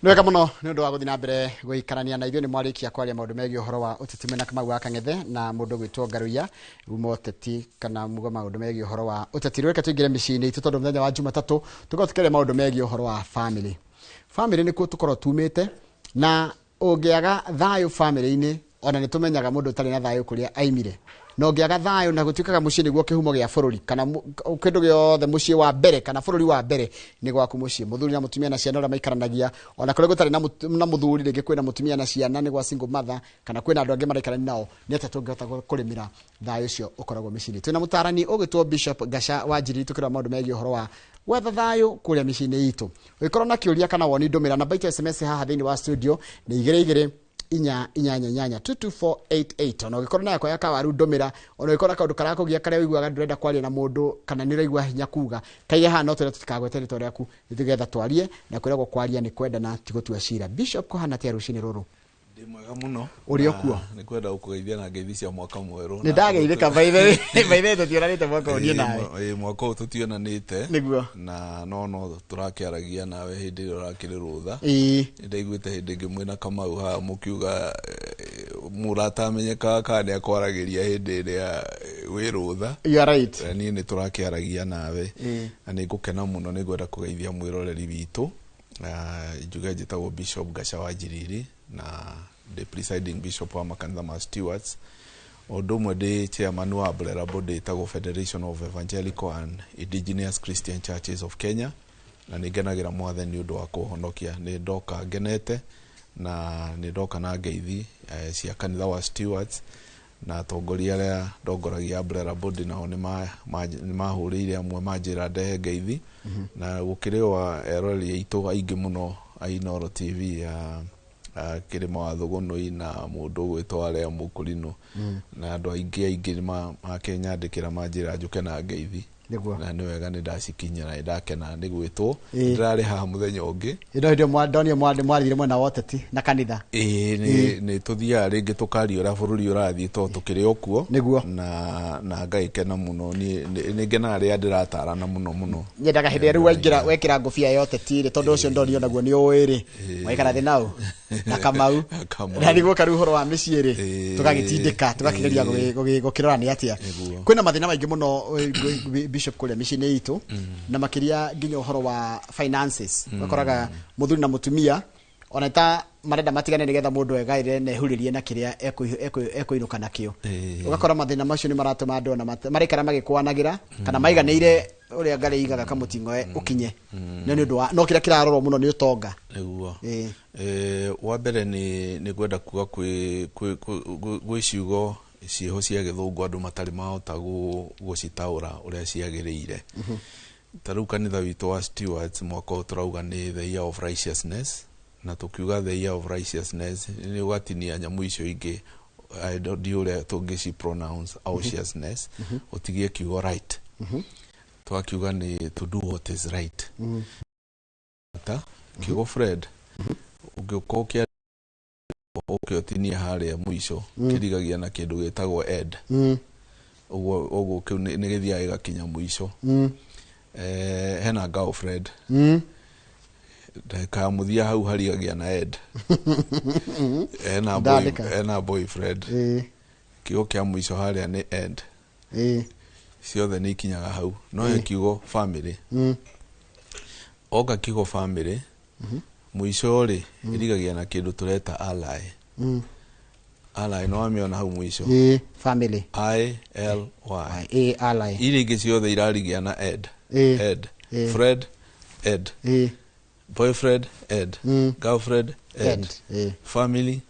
Nĩ wega mũno nĩ ũndũ wa gũthiĩ na mbere gũikarania na ithuĩ. Nĩ mwarĩkia kwaria maũndũ megiĩ ũhoro wa ũteti mwena Kamau wa Kang'ethe na mũndũ ũgwĩtwo Ngaruiya uma ũteti kana muga maũndũ megiĩ ũhoro wa ũteti. Rĩu reke tũingĩre mĩciĩ-inĩ itũ, tondũ mũthenya wa Jumatatũ tũkorwo tũkĩaria maũndũ megiĩ ũhoro wa family. Family nĩkuo tũkorwo tumĩte, na ũngĩaga thayũ family-inĩ, ona nĩ tũmenyaga mũndũ ũtarĩ na thayũ kũrĩa aimire, na ũngĩaga thayũ na gũtuĩkaga mũciĩ nĩguo kĩhumo gĩa bũrũri kana kĩndũ gĩothe, mũciĩ wa mbere kana bũrũri wa mbere nĩ gwaku mũciĩ, mũthuri na mũtumia na ciana ũrĩa maikaranagia. Ona kũrĩa gũtarĩ na mũthuri, rĩngĩ kwĩna mũtumia na ciana, nĩ gwa single mother kana kwĩna andũ angĩ maraikarania nao, nĩ atĩa tũngĩhota kũrĩmĩra thayũ ũcio ũkoragwo mĩciĩ-inĩ? Twĩna mũtarani ũgwĩtwo Bishop Gaca wa Njiriri, tũkĩrora maũndũ megiĩ ũhoro wa gwetha thayũ kũrĩa mĩciĩ-inĩ itũ. Ũngĩkorwo na kĩũria kana woni, ndũmĩra namba itũ SMS haha thĩinĩ wa studio nĩ 22488 22488. Ona ũngĩkorwo na yakwa ya kawaru, ndũmĩra. Ona ũngĩkorwo na kaũndũ karakũgia karĩa ũiguaga ndũrenda kwaria na mũndũ kana nĩ ũraigua hinya kuga, kaige haha, no twĩra tũtikagwete rĩtwa rĩaku, nĩgetha twarie na kwĩragwo kwaria nĩ kwendana, ti gũtua cira. Bishop, kũhana atĩa rũcinĩ rũrũ? Ndĩ mwega mũno. Ũrĩ o kuo? Nĩ kwenda gũkũgeithia na ngeithi cia mwaka mwerũ. Nĩ ndageithĩka. Baithe tũtionanĩte mwaka ũyũ niĩ nawe. Ĩĩ, mwaka ũyũ tũtionanĩte. Nĩguo. Na no tũrakĩaragia nawe hĩndĩ ĩrĩa ũrakĩrĩ rũtha. Nĩ ndaiguĩte hĩndĩ ĩngĩ mwĩna Kamau haha mũkiuga mũratamenyekaga kana nĩ akwaragĩria hĩndĩ ĩrĩa wĩ rũtha. You are right. Niĩ nĩ tũrakĩaragia nawe na nĩ ngũkena mũno. Nĩ ngwenda kũgeithia mwĩroreri witũ. Njuge njĩtagwo Bishop Gaca wa Njiriri na ndĩ presiding bishop wa makanitha ma Stewards, o ũndũ ũmwe ndĩ chairman wa umbrella body ĩtagwo Federation of Evangelical and Indigenous Christian Churches of Kenya, na nĩ ngenagĩra Mwathani nĩ ũndũ wa kũhonokia. Nĩ ndoka ngenete na nĩ ndoka na ngeithi cia kanitha wa Stewards na atongoria arĩa ndongoragia umbrella body nao nĩ mahũrĩire amwe manjĩra ndehe ngeithi, na gũkĩrĩ o eroreri aitũ aingĩ mũno a Inooro TV ya kĩrĩma wa Thũgũnũi na mũndũ ũgwĩtwo Arĩa Mũkũrinũ na andũ aingĩ aingĩ nĩ makĩnyandĩkĩra manjĩra njũke na ngeithi. Na nĩ wega, nĩ ndacikinyia na nĩ ndakena nĩ gwĩtwo. Ndĩrarĩ haha mũthenya ũngĩ. Ĩno hĩndĩ ĩyo ndonire mwarire mwena wa ũteti na kanitha. Ĩĩ, nĩ tũthiaga rĩngĩ tũkaria ũrĩa bũrũri ũrathiĩ tondũ tũkĩrĩ o kuo. Na ngagĩkena mũno. Niĩ nĩ ngenaga rĩrĩa ndĩratarana mũno mũno. Nyendaga hĩndĩ ĩrĩa rĩu waingĩra wekĩra ngũbia ya ũteti rĩ, tondũ ũcio ndonire onaguo nĩ ũĩ rĩ, waikara thĩ nao na Kamau. Kamau. Na nĩguo rĩu ũhoro wa mĩciĩ rĩ, tũgagĩtindĩka tũgakĩgeria gũkĩrora nĩ atĩa. Kwĩna mathĩna maingĩ mũno, Bishop, kũrĩa mĩciĩ-inĩ itũ, na makĩria nginya ũhoro wa finances. Ũgakoraga mũthuri na mũtumia ona ta marenda matigane nĩgetha mũndũ egaĩre na ehurĩrie na kĩrĩa ekũinũka nakĩo. Ũgakora mathĩna macio nĩ maratũma andũ ona maraikara magĩkwanagĩra kana maiganĩire ũrĩa ngarĩ igaga kamũting'oe ũkinye, no nĩ ũndũ wa no kĩrĩa kĩrarorwo mũno nĩ ũtonga. Nĩguo. Wa mbere nĩ ngwenda kuga gwĩ ciugo ciĩho cia gĩthũngũ andũ matarĩ mahota gũcitaũra ũrĩa ciagĩrĩire. Ta rĩu kanitha witũ wa Stewards mwaka ũyũ tũrauga nĩ the year of righteousness, na tũkiuga the year of righteousness nĩ ũgatinia nyamũ icio ingĩ, I don't ndiũ ũrĩa tũngĩci pronounce righteousness, ũtigie kiugo right, tũgakiuga nĩ to do what is right. Ta kiugo Fred ũngĩũka ũkĩa ũkĩũtinia harĩa mũico, kĩrigagia na kĩndũ gĩtagwo ed. Ũguo kĩu nĩ gĩthiaga gĩgakinya mũico. Hena girlfriend, ndagĩka ya mũthia hau harigagia na ed. Hena boy, Ndandĩka. hena boyfriend, kiugo kĩa mũico harĩa nĩ ed. Ciothe nĩ ikinyaga hau, no he kiugo family. Oka kiugo family mũico rĩ, ĩrigagia na kĩndũ tũreta ally. Ally no wamĩona hau mũico? Ĩĩ, family. I L Y. Ĩĩ, ally. Iria ingĩ ciothe irarigia na ed. Ed. Fred, ed. Boyfriend, ed. Girlfriend, ed. Ed. Ĩĩ. Family,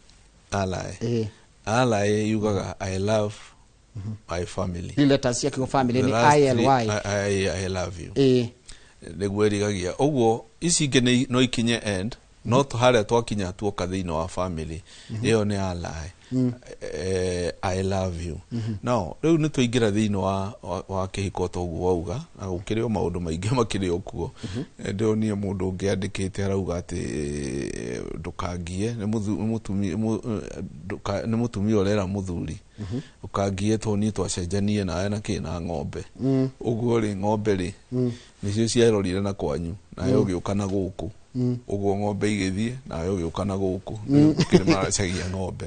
ally. Ally yugaga "I love my family." Three letters cia kiugo family The nĩ last I L three, Y. I love you. Nĩguo ĩrigagia ũguo. Ici ingĩ no ikinye end, no harĩa twakinya tuoka thĩinĩ wa family ĩyo nĩ ally. I love you. Now rĩu nĩ twaingĩra thĩinĩ wa kĩhiko toguo wauga, na gũkĩrĩ o maũndũ maingĩ makĩrĩ o kuo. Ndĩronire mũndũ ũngĩ andĩkĩte arauga atĩ ndũkangie nĩ mũtumia ũrera mũthuri, "Ũkangie to niĩ twacenjanie nawe na kĩ na ng'ombe." Ũguo rĩ, ng'ombe rĩ, nĩcio ciarorire na kwanyu nawe ũgĩũka na gũkũ. Ũguo ng'ombe igĩthiĩ nawe ũgĩũka na gũkũ kĩrĩ maracagia ng'ombe.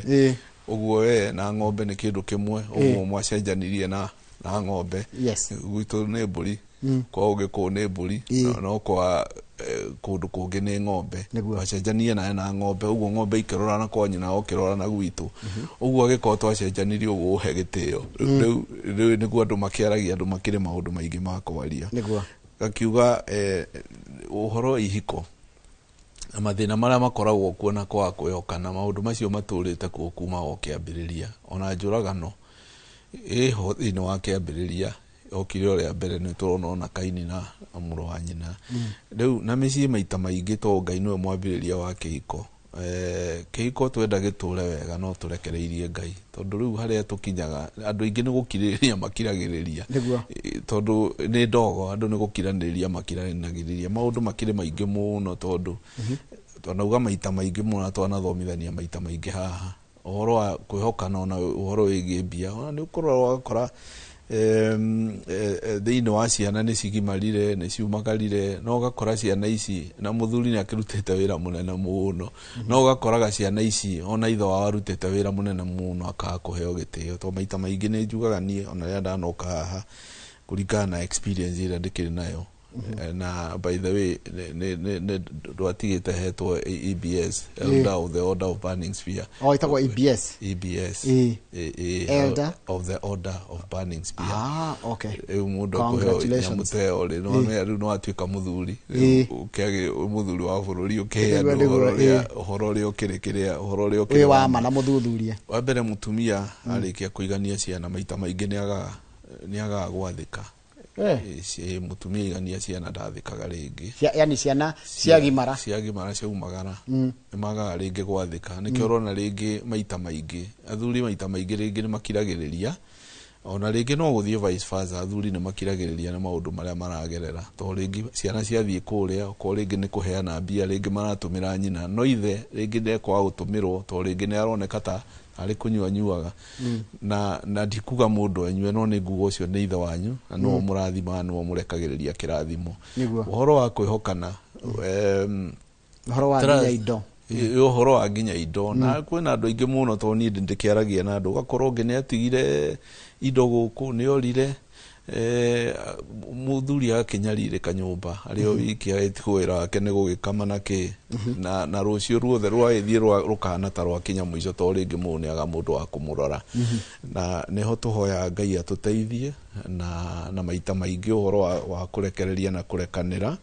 Ũguo we na ng'ombe nĩ kĩndũ kĩmwe, ũguo mwacenjanirie na ng'ombe. Gwitũ nĩ mbũri, kwa Ũgĩkũyũ nĩ mbũri, no kwa kũndũ kũngĩ nĩ ng'ombe. Wacenjanie nawe na ng'ombe, ũguo ng'ombe ikĩrora na kwa nyina ũkĩrora na gwitũ. Ũguo agĩkorwo twacenjanirie ũguo ũhe gĩtĩo. Rĩu nĩguo andũ makĩaragia, andũ makĩrĩ maũndũ maingĩ ma kwaria. Gakiuga ũhoro wa ihiko na mathĩna marĩa makoragwo kuo na kwaga kwĩhokana, maũndũ macio matũrĩte kuo kuma o kĩambĩrĩria. Ona njũragano ĩho thĩinĩ wa kĩambĩrĩria okire ũrĩa mbere nĩ tũrona ona Kaini na mũrũ wa nyina. Rĩu na mĩciĩ maita maingĩ to Ngai nĩwe mwambĩrĩria wa kĩhiko. Kĩhiko twenda gĩtũre wega no tũrekereirie Ngai, tondũ rĩu harĩa tũkinyaga andũ aingĩ nĩ gũkirĩrĩria makiragĩrĩria, tondũ nĩ ndogo, andũ nĩ gũkiranĩrĩria makiranagĩrĩria, maũndũ makĩrĩ maingĩ mũno, tondũ twanauga maita maingĩ mũno na twanathomithania maita maingĩ haha ũhoro wa kwĩhokana, ona ũhoro wĩgiĩ mbia, ona nĩ ũkũrora ũgakora thĩinĩ wa ciana nĩ cigimarire, nĩ ciumagarire, no ũgakora ciana ici na mũthuri nĩ akĩrutĩte wĩra mũnene mũno, no ũgakoraga ciana ici ona ithe wao arutĩte wĩra mũnene mũno akaga kũheo gĩtĩo, tondũ maita maingĩ nĩ njugaga niĩ ona rĩrĩa ndanoka haha kũringana na experience ĩrĩa ndĩkĩrĩ nayo. Na by the way ndwatigĩte hetwo EBS, Elder of the Order of Burning Spear. Oh, ĩtagwo EBS. EBS. Elder of the Order of Burning Spear. Ah, okay. Rĩu mũndũ akũheo nyamũ ta ĩyo rĩ, rĩu no atuĩka mũthuri, rĩu ũkĩagĩ mũthuri wa bũrũri, ũkĩhe andũ ũhoro ũrĩa ũkĩrĩ kĩrĩa, ũhoro ũrĩa ũkĩrĩ wa ma na mũthuthuria. Wa mbere mũtumia arĩkia kũigania ciana maita maingĩ nĩ agaga gwathĩka. Mũtumia aigania ciana ndathĩkaga rĩngĩ. Yani ciana ciagimara. Ciagimara ciaumagara. Nĩ magaga rĩngĩ gwathĩka. Nĩkĩo ũrona rĩngĩ maita maingĩ athuri maita maingĩ rĩngĩ nĩ makiragĩrĩria, ona rĩngĩ no gũthiĩ vice versa, athuri nĩ makiragĩrĩria na maũndũ marĩa maragerera, tondũ rĩngĩ ciana ciathiĩ kũrĩa okorwo rĩngĩ nĩ kũheana mbia rĩngĩ maratũmĩra nyina, no ithe rĩngĩ ndekwaga gũtũmĩrwo tondũ rĩngĩ nĩ aroneka ta arĩ kũnyua nyuaga. Na ndikuga mũndũ anyue, no nĩ nguga ũcio nĩ ithe wanyu na nĩwe mũrathimaga, nĩwe mũrekagĩrĩria kĩrathimo. Ũhoro wa kwĩhokana, ũhoro wa nginya indo, ũhoro wa nginya indo, na kwĩna andũ aingĩ mũno, tondũ niĩ ndĩkĩaragia na andũ ũgakorwo ũngĩ nĩ atigire indo gũkũ, nĩ orire, mũthuri agakĩnyarirĩka nyũmba arĩ o wiki agĩtigwo wĩra wake nĩ gũgĩkama na kĩ, na rũciũ ruothe rwagĩthiĩ rũkahana ta rwakinya mũico, tondũ rĩngĩ mũndũ nĩ aga mũndũ wa kũmũrora. Na nĩho tũhoyaga Ngai atũteithie na maita maingĩ ũhoro wa kũrekereria na kũrekanĩra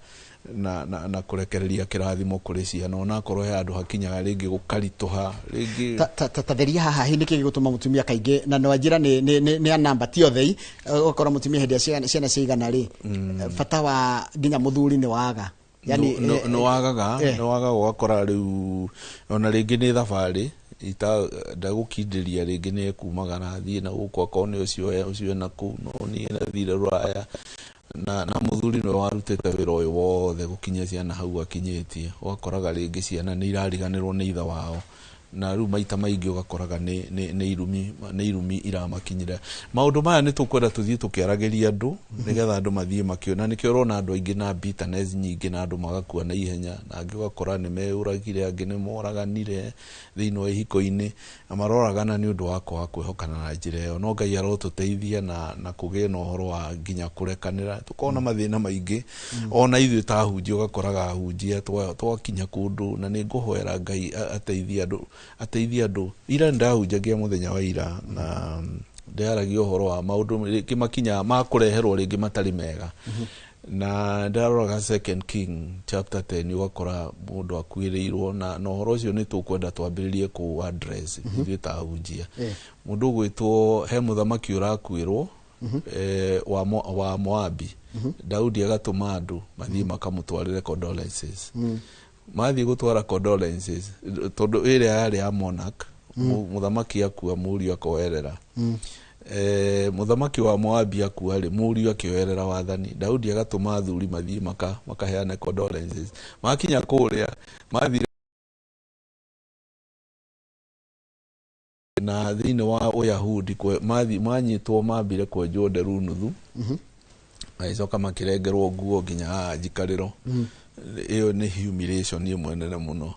na kũrekereria kĩrathimo kũrĩ ciana, onakorwo he handũ hakinyaga rĩngĩ gũkaritũha rĩngĩ. Tatheria haha, hihi nĩkĩ gĩgũtũma mũtumia kaingĩ, na no anjĩra nĩ a namba ti othei, ũgakora mũtumia hĩndĩ ĩrĩa ciana ciaigana rĩ, bata wa nginya mũthuri nĩ waga. Yani nĩ wagaga, nĩ wagaga ũgakora rĩu ona rĩngĩ nĩ thabarĩ ndagũkindĩria, rĩngĩ nĩ ekumagara athiĩ na gũkũ, akorwo nĩ ũcio ena kũu, no niĩ athire rũraya. Na mũthuri nĩwe warutĩte wĩra ũyũ wothe gũkinyia ciana hau akinyĩtie, ũgakoraga rĩngĩ ciana nĩ irariganĩrwo nĩ ithe wao, na rĩu maita maingĩ ũgakoraga nĩ irumi iramakinyĩra. Maũndũ maya nĩ tũkwenda tũthiĩ tũkĩaragĩria andũ nĩgetha andũ mathiĩ makĩona, nĩkĩo ũrona andũ aingĩ na bitterness nyingĩ na andũ magakua na ihenya, na angĩ ũgakora nĩ meyũragire, angĩ nĩ moraganire thĩinĩ wa ihiko-inĩ, na maroragana nĩ ũndũ wa kwaga kwĩhokana na njĩra ĩyo. No Ngai arotũteithia na kũgĩe na ũhoro wa nginya kũrekanĩra, tũkona mathĩna maingĩ ona ithuĩ ta ahunjia, ũgakoraga ahunjia twakinya kũndũ, na nĩ ngũhoera Ngai ateithie andũ, ateithie andũ. Ira ndahunjagia mũthenya wa ira na ndĩaragia ũhoro wa maũndũ rĩngĩ makinyaga ma kũreherwo rĩngĩ matarĩ mega, na ndaroraga Second King chapter 10, ũgakora mũndũ akuĩrĩirwo, na ũhoro ũcio nĩ tũkwenda twambĩrĩrie kũ address ithuĩ ta ahunjia. Mũndũ ũgwĩtwo he mũthamaki ũrakuĩrwo wa Moabi, Daudi agatũma andũ mathiĩ makamũtwarĩre condolences. Mathiĩ gũtwara condolences tondũ ĩrĩa yarĩ ya monarch, mũthamaki akua mũriũ akoerera. Mũthamaki wa Moabi akua rĩ, mũriũ akĩoerera wathani. Daudi agatũma athuri mathiĩ makaheane condolences. Makinya kũrĩa mathire na thĩinĩ wa Uyahudi manyitwo mambire kwenjwo nderu nuthu, magĩcoka makĩrengerwo nguo nginya haha njikarĩro. Ĩyo nĩ humiliation ĩmwe nene mũno.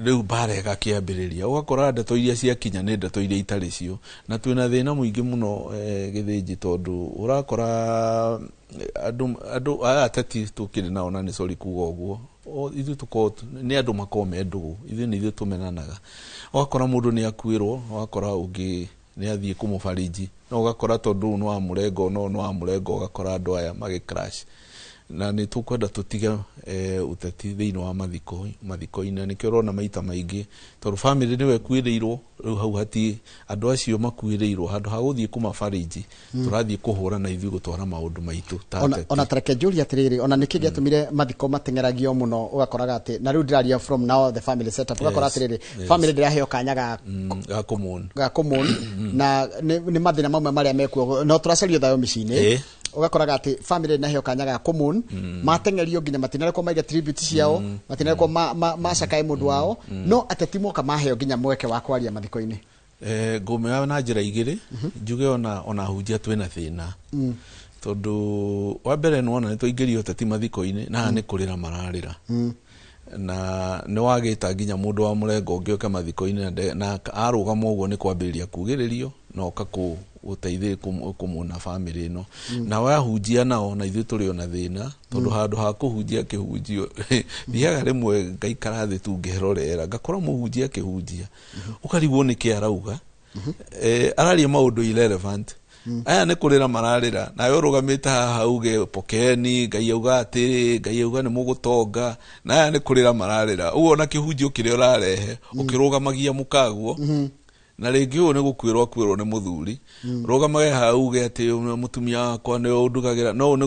Rĩu mbara ĩgakĩambĩrĩria, ũgakora ndeto iria ciakinya nĩ ndeto iria itarĩ cio, na twĩna thĩna mũingĩ mũno Gĩthĩnji, tondũ ũrakora andũ aya ateti tũkĩrĩ nao, na nĩ sorry kuga ũguo, ithuĩ tũkoragwo nĩ andũ makoragwo me ndũgũ, ithuĩ nĩ ithuĩ tũmenanaga. Ũgakora mũndũ nĩ akuĩrwo, ũgakora ũngĩ nĩ athiĩ kũmũbariji, no ũgakora tondũ ũyũ nĩ wa mũrengo no nĩ wa mũrengo, ũgakora andũ aya magĩ crash. Na nĩ tũkwenda tũtige ũteti thĩinĩ wa mathiko-inĩ, na nĩkĩo ũrona maita maingĩ, tondũ famĩlĩ nĩwe ĩkuĩrĩirwo, rĩu hau hati andũ acio makuĩrĩirwo, handũ ha gũthiĩ kũmabariji, tũrathiĩ kũhũrana ithuĩ gũtwara maũndũ maitũ ta Ona ateti. Ona tareke njũrie atĩrĩrĩ, ona nĩkĩ gĩatũmire mathiko mateng'eragio mũno, ũgakoraga atĩ, na rĩu ndĩraria from now the family setup, ũgakora atĩrĩrĩ, family ndĩraheo kanya ga Ga kũmũn ga kũmũn, na nĩ mathĩna mamwe marĩa mekuo, no tũracaria thayũ mĩciĩ-inĩ. Ũgakoraga atĩ family ndĩnaheo kanya ga kũmũn, mateng'erio nginya matinarekwo maige tribute ciao, matinarekwo macakae mũndũ wao, no ateti moka maheo nginya mweke wa kwaria mathiko-inĩ. Ngũmĩoya na njĩra igĩrĩ, njuge ona hunjia twĩna thĩna, tondũ wa mbere nĩwona nĩ twaingĩria ũteti mathiko-inĩ, na haha nĩ kũrĩra mararĩra, na nĩ wagĩta nginya mũndũ wa mũrengo ũngĩ oke mathiko-inĩ, na arũgama ũguo nĩ kwambĩrĩria kugĩrĩrio na oka gũteithĩ kũmũna famĩlĩ ĩno. Na wahunjia nao, na ithuĩ tũrĩ ona thĩna, tondũ handũ ha kũhunjia kĩhunjio, thiaga rĩmwe ngaikara thĩ tu ngerorera, ngakora mũhunjia akĩhunjia, ũkarigwo nĩkĩ arauga. Araria maũndũ irrelevant. Aya nĩ kũrĩra mararĩra, nawe ũrũgamĩte haha uge pokeni, Ngai auga atĩrĩ, Ngai auga nĩ mũgũtonga, na aya nĩ kũrĩra mararĩra. Ũguo ona kĩhunjio kĩrĩa ũrarehe ũkĩrũgamagia mũkaguo, na rĩngĩ ũyũ nĩ gũkuĩrwo akuĩrwo nĩ mũthuri, rũgamage haha uge atĩ mũtumia wakwa nĩwe ũndugagĩra, no ũyũ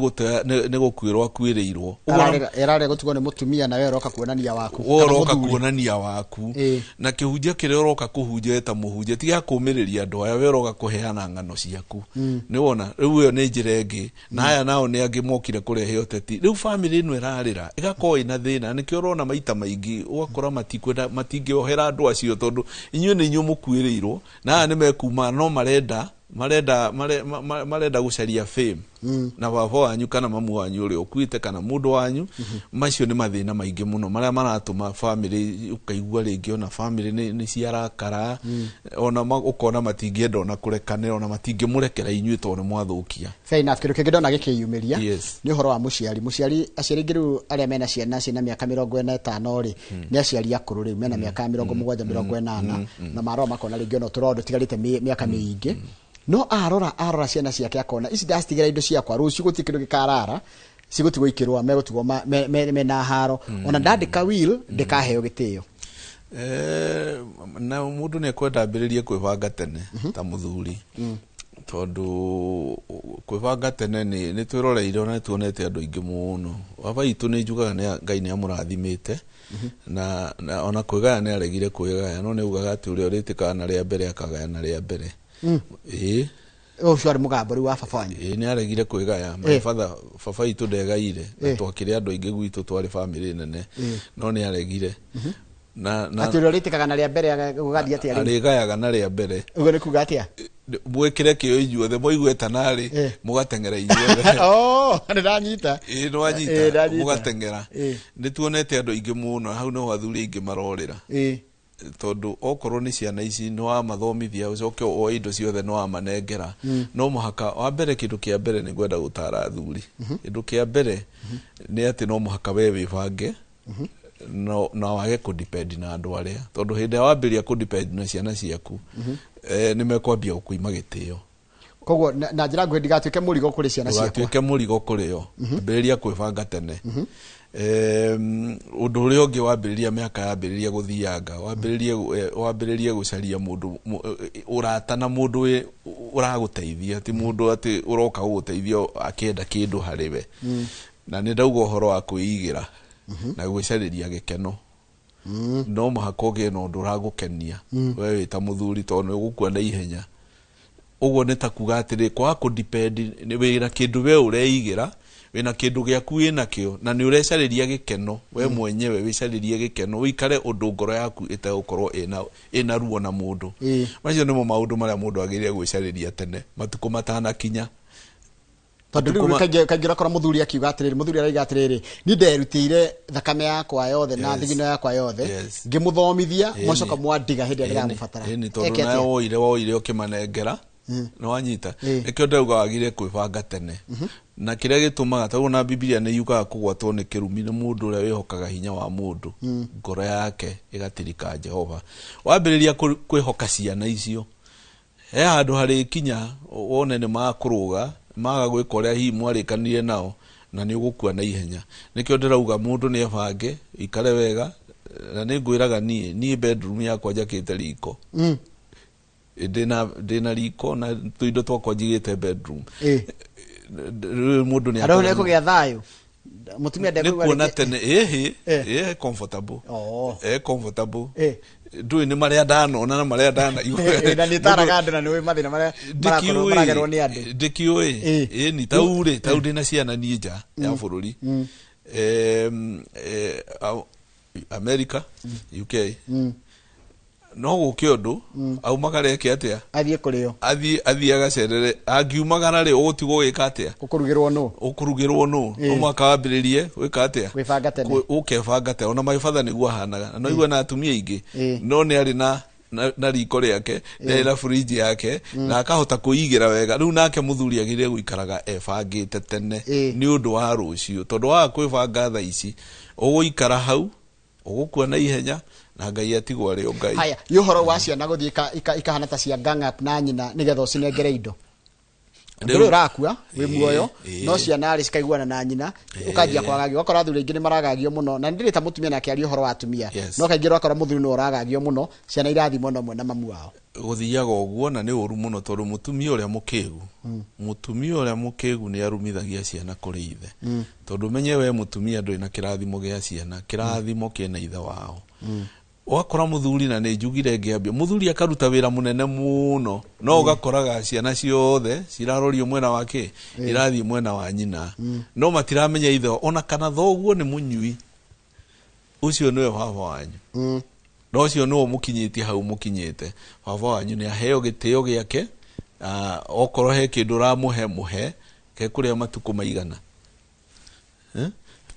nĩ gũkuĩrwo akuĩrĩirwo. Ũguo Ararĩa gũtigwo nĩ mũtumia, na we ũroka kuonania waku. We Kana ũroka mũthuri. Kuonania waku. Na kĩhunjia kĩrĩa ũroka kũhunjia ta mũhunjia tiga kũmĩrĩria andũ aya, we ũroka kũheana ng'ano ciaku. Nĩ wona rĩu ĩyo nĩ njĩra ĩngĩ, na aya nao nĩ angĩ mokire kũrehe ũteti. Rĩu famĩlĩ ĩno ĩrarĩra ĩgakorwo ĩna thĩna, nĩkĩo ũrona maita maingĩ ũgakora matikwenda, matingĩohera andũ acio, tondũ inyuĩ nĩ inyuĩ mũkuĩrĩirwo, na aya nĩ mekuma, no marenda gũcaria fame na baba wanyu kana mamu wanyu ũrĩa ũkuĩte kana mũndũ wanyu. Macio nĩ mathĩna maingĩ mũno marĩa maratũma famĩlĩ ũkaigua rĩngĩ ona famĩlĩ nĩ ciarakara, ona ũkona matingĩenda ona kũrekanĩra, ona matingĩmũrekera inyuĩ tondũ nĩ mwathũkia. Fair enough. Kĩndũ kĩngĩ ndona gĩkĩyumĩria nĩ ũhoro wa mũciari. Aciari aingĩ rĩu arĩa mena ciana ciĩna mĩaka 45 rĩ, nĩ aciari akũrũ rĩu mena mĩaka 70, 80, na marora makona rĩngĩ ona ũtũũro wao ndũtigarĩte mĩaka mĩingĩ, no arora ciana ciake akona ici ndacitigĩra indo ciakwa, rũciũ gũtirĩ kĩndũ gĩkarara, cigũtigwo ikĩrũa, megũtigwo mena haro, ona ndandĩka will ndĩkaheo gĩtĩo. Na mũndũ nĩ ekwenda ambĩrĩrie kwĩbanga tene ta mũthuri, tondũ kwĩbanga tene nĩ twĩroreire, ona nĩ tuonete andũ aingĩ mũno. Baba witũ nĩ njugaga Ngai nĩ amũrathimĩte, na ona kwĩgaya nĩ aregire kwĩgaya, no nĩ augaga atĩ ũrĩa ũrĩtĩkaga na rĩa mbere akagaya na rĩa mbere. Ĩĩ. Ũcio arĩ mũgambo rĩu wa baba wanyu. Ĩĩ, nĩ aregire kwĩgaya. My father, baba witũ ndegaire, na twakĩrĩ andũ aingĩ gwitũ, twarĩ famĩlĩ nene, no nĩ aregire na Atĩ ũrĩa ũrĩtĩkaga na rĩa mbere gũgathiĩ atĩa rĩu? Arĩgayaga na rĩa mbere. Ũguo nĩ kuga atĩa? Mwĩkĩre kĩo inyuothe, mwaigua tanarĩ mũgateng'era inyuothe. Oh, nĩ ndanyita. Ĩĩ, nĩ wanyita. Ndanyita. Mũgateng'era. Nĩ tuonete andũ aingĩ mũno hau nĩho athuri aingĩ marorĩra, tondũ okorwo nĩ ciana ici nĩ wamathomithia, ũcoke oe indo ciothe nĩ wamanengera, no mũhaka wa mbere, kĩndũ kĩa mbere nĩ ngwenda gũtara athuri, kĩndũ kĩa mbere nĩ atĩ no mũhaka we wĩbange, no, na wage kũdepend na andũ arĩa, tondũ hĩndĩ ĩrĩa wambĩrĩria kũdepend na ciana ciaku, nĩ mekwambia gũkũima gĩtĩo. Koguo na njĩra nguhĩ, ndigatuĩke mũrigo kũrĩ ciana ciakwa. Ndũgatuĩke mũrigo kũrĩ o, ambĩrĩria kwĩbanga tene. Ũndũ ũrĩa ũngĩ, wambĩrĩria mĩaka yambĩrĩria gũthianga, wambĩrĩrie gũcaria mũndũ ũrata na mũndũ ũragũteithia, ti mũndũ atĩ ũroka gũgũteithia akĩenda kĩndũ harĩ we. Na nĩ ndauga ũhoro wa kwĩigĩra na gwĩcarĩria gĩkeno, no mũhaka ũgĩe na ũndũ ũragũkenia we wĩ ta mũthuri, tondũ nĩ ũgũkua na ihenya. Ũguo nĩ ta kuga atĩrĩ, kwaga kũdepend nĩ wĩna kĩndũ we ũreigĩra, wĩna kĩndũ gĩaku wĩnakĩo, na nĩ ũrecarĩria gĩkeno we mwenyewe, wĩcarĩrie gĩkeno, ũikare ũndũ ngoro yaku ĩtegũkorwo ĩna ruo na mũndũ. Macio nĩmo maũndũ marĩa mũndũ agĩrĩire gwĩcarĩria tene matukũ matanakinya. Tondũ rĩu kaingĩ ũrakora mũthuri akiuga atĩrĩrĩ, mũthuri arauga atĩrĩrĩ, niĩ nderutĩire thakame yakwa yothe na thigino yakwa yothe, ngĩmũthomithia, mwacoka mwandiga hĩndĩ ĩrĩa ndĩramũbatara. Ĩni, tondũ nawe woire ũkĩmanengera, nĩ wanyita. Nĩkĩo ndauga wagire kwĩbanga tene. Na kĩrĩa gĩtũmaga tondũ na Bibilia nĩ yugaga kũgwatwo nĩ kĩrumi nĩ mũndũ ũrĩa wĩhokaga hinya wa mũndũ, ngoro yake ĩgatirika Jehova. Wambĩrĩria kwĩhoka ciana icio, he handũ harĩkinya wone nĩ makũrũga, maga gwĩka ũrĩa hihi mwarĩkanire nao, na nĩ ũgũkua na ihenya. Nĩkĩo ndĩrauga mũndũ nĩ ebange, ikare wega, na nĩ ngwĩraga niĩ bedroom yakwa njakĩte riko. Ndĩna riko na tũindo twakwa njigĩte bedroom. Rĩu mũndũ nĩ Andũ nĩ kũgĩa thayũ. Mũtumia nĩ kuona tene, ĩhĩ, ĩhĩ, comfortable. Comfortable. Ndũĩ nĩ marĩa ndanona na marĩa ndanaigua. Na nĩ taraga andũ na nĩ ũĩ mathĩna marĩa marakorwo maragerwo nĩ andũ. Ndĩkĩũĩ. Ĩni, tau rĩ, tau ndĩna ciana niĩ nja ya bũrũri. America, UK. No gũke ũndũ, aumagara eke atĩa? Athiĩ kũrĩo. Athiĩ agacerere. Angiumagara rĩ, ũgũtigwo ũgĩka atĩa? Ũkũrugĩrwo nũ? Ũkũrugĩrwo nũ? No mũhaka wambĩrĩrie gwĩka atĩa? Gwĩbanga tene. Ũkebanga tene. Ona my father nĩguo ahanaga. Na no igua na atumia aingĩ. No nĩ arĩ na riko rĩake, nĩ arĩ na fridge yake, na akahota kwĩigĩra wega. Rĩu nake mũthuri agĩrĩire gũikaraga ebangĩte tene nĩ ũndũ wa rũciũ. Tondũ waga kwĩbanga thaa ici, ũgũikara hau, ũgũkua na ihenya, na Ngai atigwo arĩ o Ngai. Haya, nĩ ũhoro wa ciana gũthiĩ ikahana ta cia gang up na nyina nĩgetha ũcinengere indo. Ndũrĩ ũrakua, wĩ muoyo, no ciana rĩ cikaiguana na nyina, ũkanjia kwagagio. Ũgakora athuri aingĩ nĩ maragagio mũno, na nĩ ndĩrĩ ta mũtumia nake aria ũhoro wa atumia. No kaingĩ ũrakora mũthuri nĩwe ũragagio mũno, ciana irathiĩ mwena ũmwe na mamu wao. Gũthiaga ũguo na nĩ ũru mũno tondũ mũtumia ũrĩa mũkĩgu, mũtumia ũrĩa mũkĩgu nĩ arumithagia ciana kũrĩ ithe. Tondũ menye we mũtumia ndũrĩ na kĩrathimo gĩa ciana, kĩrathimo kĩna ithe wao. Wakora mũthuri, na nĩ njugire ngĩambia, mũthuri akaruta wĩra mũnene mũno, no ũgakoraga ciana ciothe cirarorio mwena wa kĩ, irathiĩ mwena wa nyina, no matiramenya ithe wao, ona kana thoguo nĩ mũnyui, ũcio nĩwe baba wanyu. No ũcio nĩwe ũmũkinyĩtie hau mũkinyĩte. Baba wanyu nĩ aheo gĩtĩo gĩake, okorwo he kĩndũ ũramũhe, mũhe, ke kũrĩa matukũ maigana.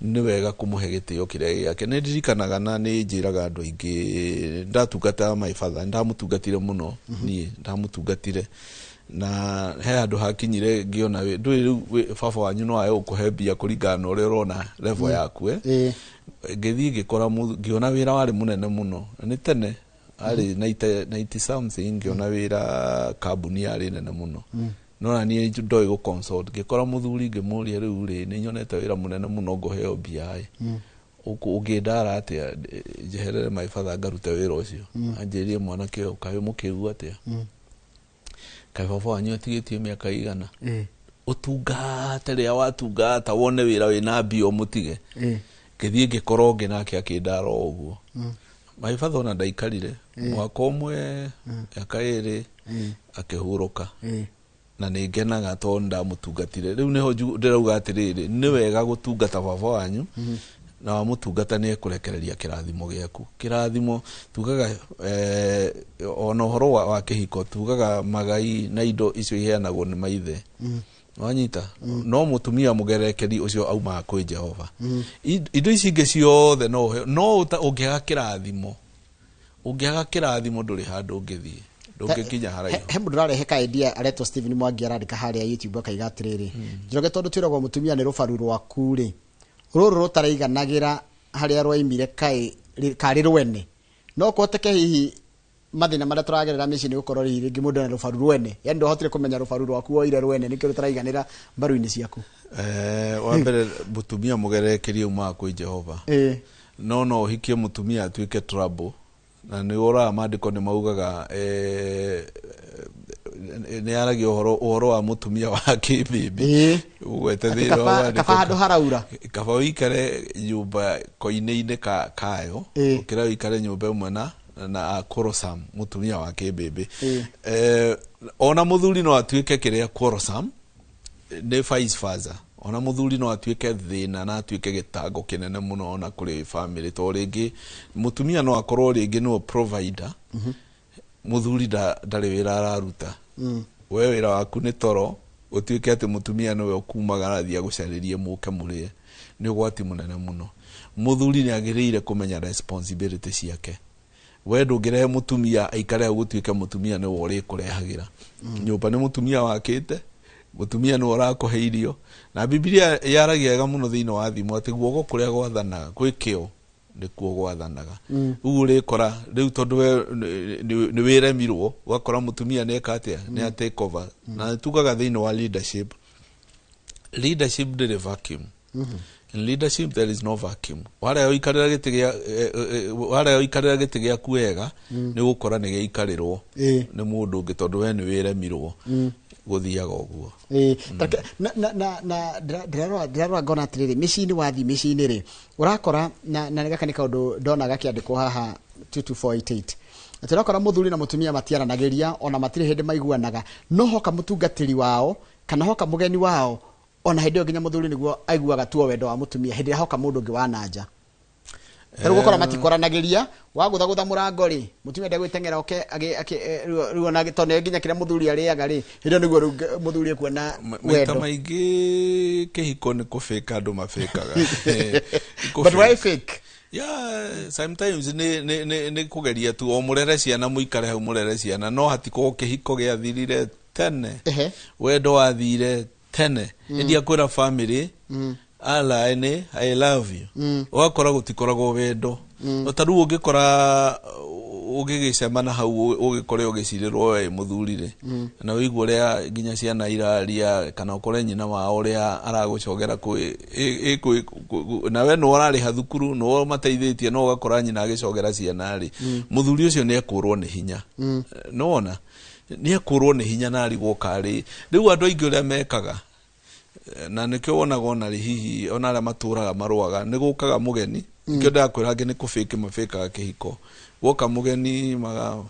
Nĩ wega kũmũhe gĩtĩo kĩrĩa gĩake. Nĩ ndirikanaga na nĩ njĩraga andũ aingĩ, ndatungata my father, ndamũtungatire mũno, niĩ ndamũtungatire. Na he handũ hakinyire ngĩona ndũĩ rĩu baba wanyu no ae gũkũhe mbia kũringana na ũrĩa ũrona level yaku, Ngĩthiĩ ngĩkora ngĩona wĩra warĩ mũnene mũno. Na nĩ tene, arĩ 90 something, ngĩona wĩra kambuni yarĩ nene mũno. No na niĩ ndoĩ gũ consult, ngĩkora mũthuri ngĩmũria rĩu rĩ, nĩ nyonete wĩra mũnene mũno ngũheo mbia ĩ. Ũngĩndara atĩa njeherere my father ngarute wĩra ũcio? Anjĩrire mwanake ũyũ, kaĩ mũkĩgu atĩa? Kaĩ baba wanyu atigĩtie mĩaka igana? Ũtungate rĩrĩa watungata wone wĩra wĩna mbia ũmũtige. Ngĩthiĩ ngĩkora ũngĩ nake akĩndara o ũguo. My father ona ndaikarire mwaka ũmwe, mĩaka ĩrĩ, akĩhurũka. Na nĩ ngenaga tondũ ndamũtungatire. Rĩu nĩho ndĩrauga atĩrĩrĩ, nĩ wega gũtungata baba wanyu, na wamũtungata nĩ ekũrekereria kĩrathimo gĩaku. Kĩrathimo tugaga, ona ũhoro wa kĩhiko tugaga magai na indo icio iheanagwo nĩ maithe. Wanyita? No mũtumia mũgerekeri ũcio aumaga kwĩ Jehova. Indo ici ingĩ ciothe no ũheo, no ũngĩaga kĩrathimo, ũngĩaga kĩrathimo ndũrĩ handũ ũngĩthiĩ, ndũngĩkinya haraihu. He mũndũ ũrarehe ka idea aretwo Stephen Mwangi arandĩka harĩa YouTube akaiga atĩrĩrĩ, Njoroge tondũ twĩragwo mũtumia nĩ rũbaru rwaku rĩ, rũrũ rũtaraiganagĩra harĩa rwaimire karĩ rwene, no kũhoteke hihi mathĩna marĩa tũragerera mĩciĩ nĩ gũkorwo hihi rĩngĩ mũndũ ena rũbaru rwene, yani ndwahotire kũmenya rũbaru rwaku woire rwene nĩkĩo rũtaraiganĩra mbaru-inĩ ciaku. Wa mbere mũtumia mũgerekerie umaga kwĩ Jehova. No no ũhikie mũtumia atuĩke trouble, na nĩ ũroraga maandĩko nĩ maugaga, nĩ aragia ũhoro wa mũtumia wa kĩmbĩmbĩ. Ũgwete Atĩ thĩinĩ wa maandĩko. kaba handũ haraura. Kaba ũikare nyũmba koine-inĩ kayo, ũkĩra ũikare nyũmba ĩmwe na quarrelsome, mũtumia wa kĩmbĩmbĩ. Ona mũthuri no atuĩke kĩrĩa quarrelsome, nĩ vice versa. Ona mũthuri no atuĩke thĩna na atuĩke gĩtango kĩnene mũno ona kũrĩ family, tondũ rĩngĩ mũtumia no akorwo rĩngĩ nĩwe provider, mũthuri ndarĩ wĩra araruta. We wĩra waku nĩ toro Gũtuĩke atĩ mũtumia nĩwe ũkumaga arathiĩ agũcarĩrie mũke mũrĩe, nĩ ũgwati mũnene mũno. Mũthuri nĩ agĩrĩire kũmenya responsibility ciake. We ndũngĩrehe mũtumia aikare hau gũtuĩke mũtumia nĩwe ũrĩkũrehagĩra nyũmba, nĩ mũtumia wakĩte, mũtumia nĩwe ũrakũhe irio. Na Bibilia yaragia wega mũno thĩinĩ wa Thimo atĩ guoko kũrĩa gwathanaga gwĩ kĩo nĩkuo gwathanaga. Rĩu ũrĩkora rĩu tondũ we nĩ wĩremirwo, ũgakora mũtumia nĩ eka atĩa, nĩ a take over. Na tugaga thĩinĩ wa leadership, leadership ndĩrĩ vacuum. In leadership there is no vacuum. Warega gũikarĩra gĩtĩ gĩa warega gũikarĩra gĩtĩ gĩaku wega, nĩ ũgũkora nĩ gĩaikarĩrwo nĩ mũndũ ũngĩ, tondũ we nĩ wĩremirwo. Gũthiaga ũguo. Ĩĩ, na ndĩrarora ngona atĩrĩrĩ, mĩciĩ-inĩ, wathiĩ mĩciĩ-inĩ rĩ, ũrakora na gaka nĩ kaũndũ ndona gakĩandĩkwo haha 22488, atĩ ũrakora mũthuri na mũtumia matiaranagĩria, ona matirĩ hĩndĩ maiguanaga, no hoka mũtungatĩri wao kana hoka mũgeni wao, ona hĩndĩ ĩyo nginya mũthuri nĩguo aiguaga tuo wendo wa mũtumia hĩndĩ ĩrĩa hoka mũndũ ũngĩ wa nanja. Ta rĩu gũkora matikoranagĩria, wagũthagũtha mũrango rĩ, mũtumia ndegwĩteng'era oke rĩu ona tondũ nginya kĩrĩa mũthuri arĩaga rĩ, hĩndĩ ĩyo nĩguo rĩu mũthuri ekuona Maita wendo. maingĩ kĩhiko nĩ kũbĩka andũ mabĩkaga. But why fake? Yeah, sometimes nĩ kũgeria tu o mũrere ciana, mũikare hau mũrere ciana, no hatikorwo kĩhiko gĩathirire tene. Wendo wathire tene. Ĩndĩ akwĩra family ala nĩ "I love you", ũgakora gũtikoragwo wendo. No ta rĩu ũngĩkora ũgĩgĩcemana hau, ũgĩkore ũgĩcirĩrwo we mũthuri rĩ, na ũigue ũrĩa nginya ciana iraria, kana ũkore nyina wao ũrĩa aragũcogera kwĩ na we nĩwe ũrarĩha thukuru, nĩwe ũmateithĩtie, no ũgakora nyina agĩcogera ciana rĩ, mũthuri ũcio nĩ ekũrwo nĩ hinya. Nĩwona nĩ ekũrwo nĩ hinya na arigwo karĩ rĩu andũ aingĩ ũrĩa mekaga, na nĩkĩo wonaga ona rĩ hihi ona arĩa matũraga marũaga nĩ gũkaga mũgeni. Nĩkĩo ndakwĩra angĩ nĩ kũbĩki mabĩkaga kĩhiko. Gwoka mũgeni maga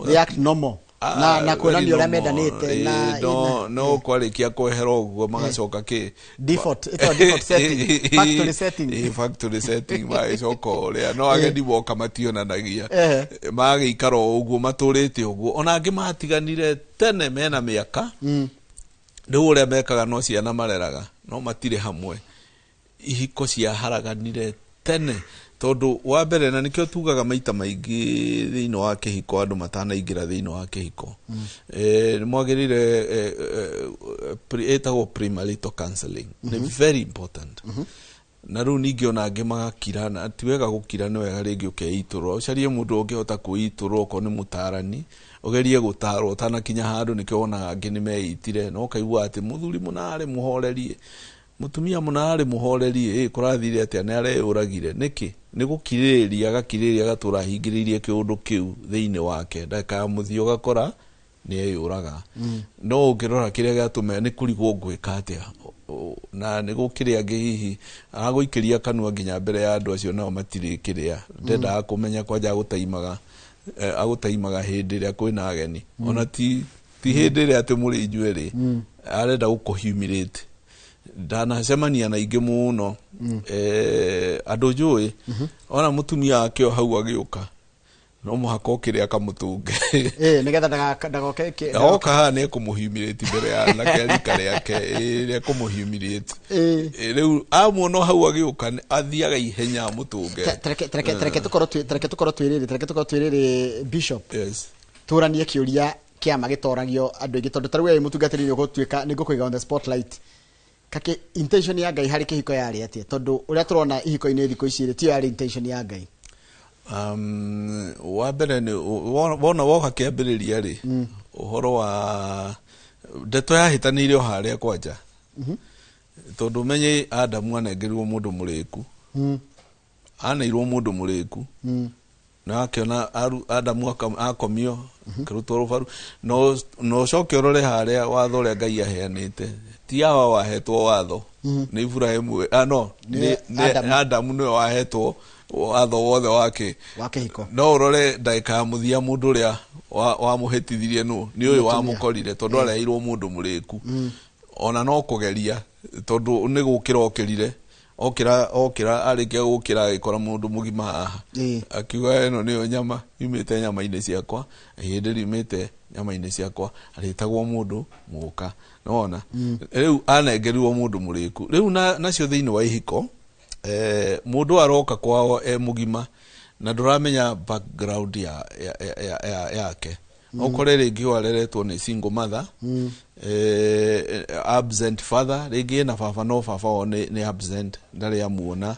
They act normal na kuonania ũrĩa mendanĩte na no kwarĩkia kwehera ũguo magacoka kĩ Default, ĩtagwo default setting, factory setting. Ĩ, factory setting, magĩcoka ũrĩa no ageni moka mationanagia. Magĩikara o ũguo matũrĩte ũguo. Ona angĩ matiganire tene mena mĩaka. Rĩu ũrĩa mekaga, no ciana mareraga, no matirĩ hamwe. Ihiko ciaharaganire tene tondũ wa mbere, na nĩkĩo tugaga maita maingĩ thĩinĩ wa kĩhiko, andũ matanaingĩra thĩinĩ wa kĩhiko, nĩ mwagĩrĩire ĩtagwo premarital counseling, nĩ very important. Na rĩu ningĩ ona angĩ magakira, na ti wega gũkira, nĩ wega rĩngĩ ũkeitũrũra, ũcarie mũndũ ũngĩhota kwĩitũrũra, okorwo nĩ mũtarani, ũgerie gũtarwo ũtanakinya handũ. Nĩkĩo wonaga angĩ nĩ meitire, na ũkaigua atĩ mũthuri mũna arĩ mũhorerie, mũtumia mũna arĩ mũhorerie, ĩ kũrathire atĩa? Nĩ areyũragire. Nĩkĩ? Nĩ gũkirĩrĩria, agakirĩrĩria, agatũra ahingĩrĩirie kĩũndũ kĩu thĩinĩ wake, ndagĩka ya mũthia ũgakora nĩ eyũraga. No ũngĩrora kĩrĩa gĩatũma nĩ kũrigwo ngwĩka atĩa. Na nĩ gũkĩrĩ angĩ hihi aragũikĩria kanua nginya mbere ya andũ acio, nao matirĩ kĩrĩa ndendaga kũmenya, kwanja agũtaimaga, agũtaimaga hĩndĩ ĩrĩa kwĩna ageni, ona ti hĩndĩ ĩrĩa atĩ mũrĩ inyuerĩ, arenda gũkũ humiliate. Ndanacemania na ingĩ mũno, andũ njũĩ, ona mũtumia wake o hau agĩũka, no mũhaka okĩre akamũtũnge. Ĩ, nĩgetha ndagoke oka haha nĩ ekũmũhumiliate mbere ya anake a rika rĩake. Ĩ, nĩ ekũmũhumiliate. Ĩ, rĩu amuona hau agĩũka athiaga ihenya amũtũnge. Tareke tũkorwo twĩrĩrĩ bishop, Yes. tũranie kĩũria kĩama gĩtoragio andũ aingĩ, tondũ ta rĩu we wĩ mũtungatĩri, nĩ ũgũtuĩka nĩ ngũkũiga on the spotlight. Kake intention ya Ngai harĩ kĩhiko yarĩ atĩa? Tondũ ũrĩa tũrona ihiko-inĩ thikũ ici rĩ, tiyo yarĩ intention ya Ngai. Wa mbere nĩ wona woka kĩambĩrĩria rĩ, ũhoro wa ndeto yahĩtanĩire o harĩa kwanja, tondũ ũmenye Adamu anengerirwo mũndũ mũrĩku, aneirwo mũndũ mũrĩku, na akĩona Adamu akomio akĩrutwo rũbaru. No ũcoke ũrore harĩa watho ũrĩa Ngai aheanĩte, ti Awa wahetwo watho, nĩ Iburahĩmu, no Nĩ nĩ Adamu. Adamu nĩwe wahetwo watho wothe wake wa kĩhiko. No ũrore ndagĩka ya mũthia, mũndũ ũrĩa wamũhĩtithirie nũ? Nĩ ũyũ Mũtumia. Wamũkorire tondũ areheirwo mũndũ mũrĩku, ona no kũgeria, tondũ nĩ gũkĩra okĩrire. Okĩra okĩra arĩkia gũkĩra agĩkora mũndũ mũgima haha. Akiuga ĩno nĩyo nyama yumĩte nyama-inĩ ciakwa, ihĩndĩ riumĩte nyama-inĩ ciakwa, arĩtagwo mũndũ mũka. Nĩwona rĩu anengerirwo mũndũ mũrĩku. Rĩu nacio thĩinĩ wa ihiko, mũndũ aroka kwao e mũgima na ndũramenya background yake. Ũkore rĩngĩ areretwo nĩ single mother, absent father, rĩngĩ ena baba no baba wao nĩ absent, ndarĩ amuona,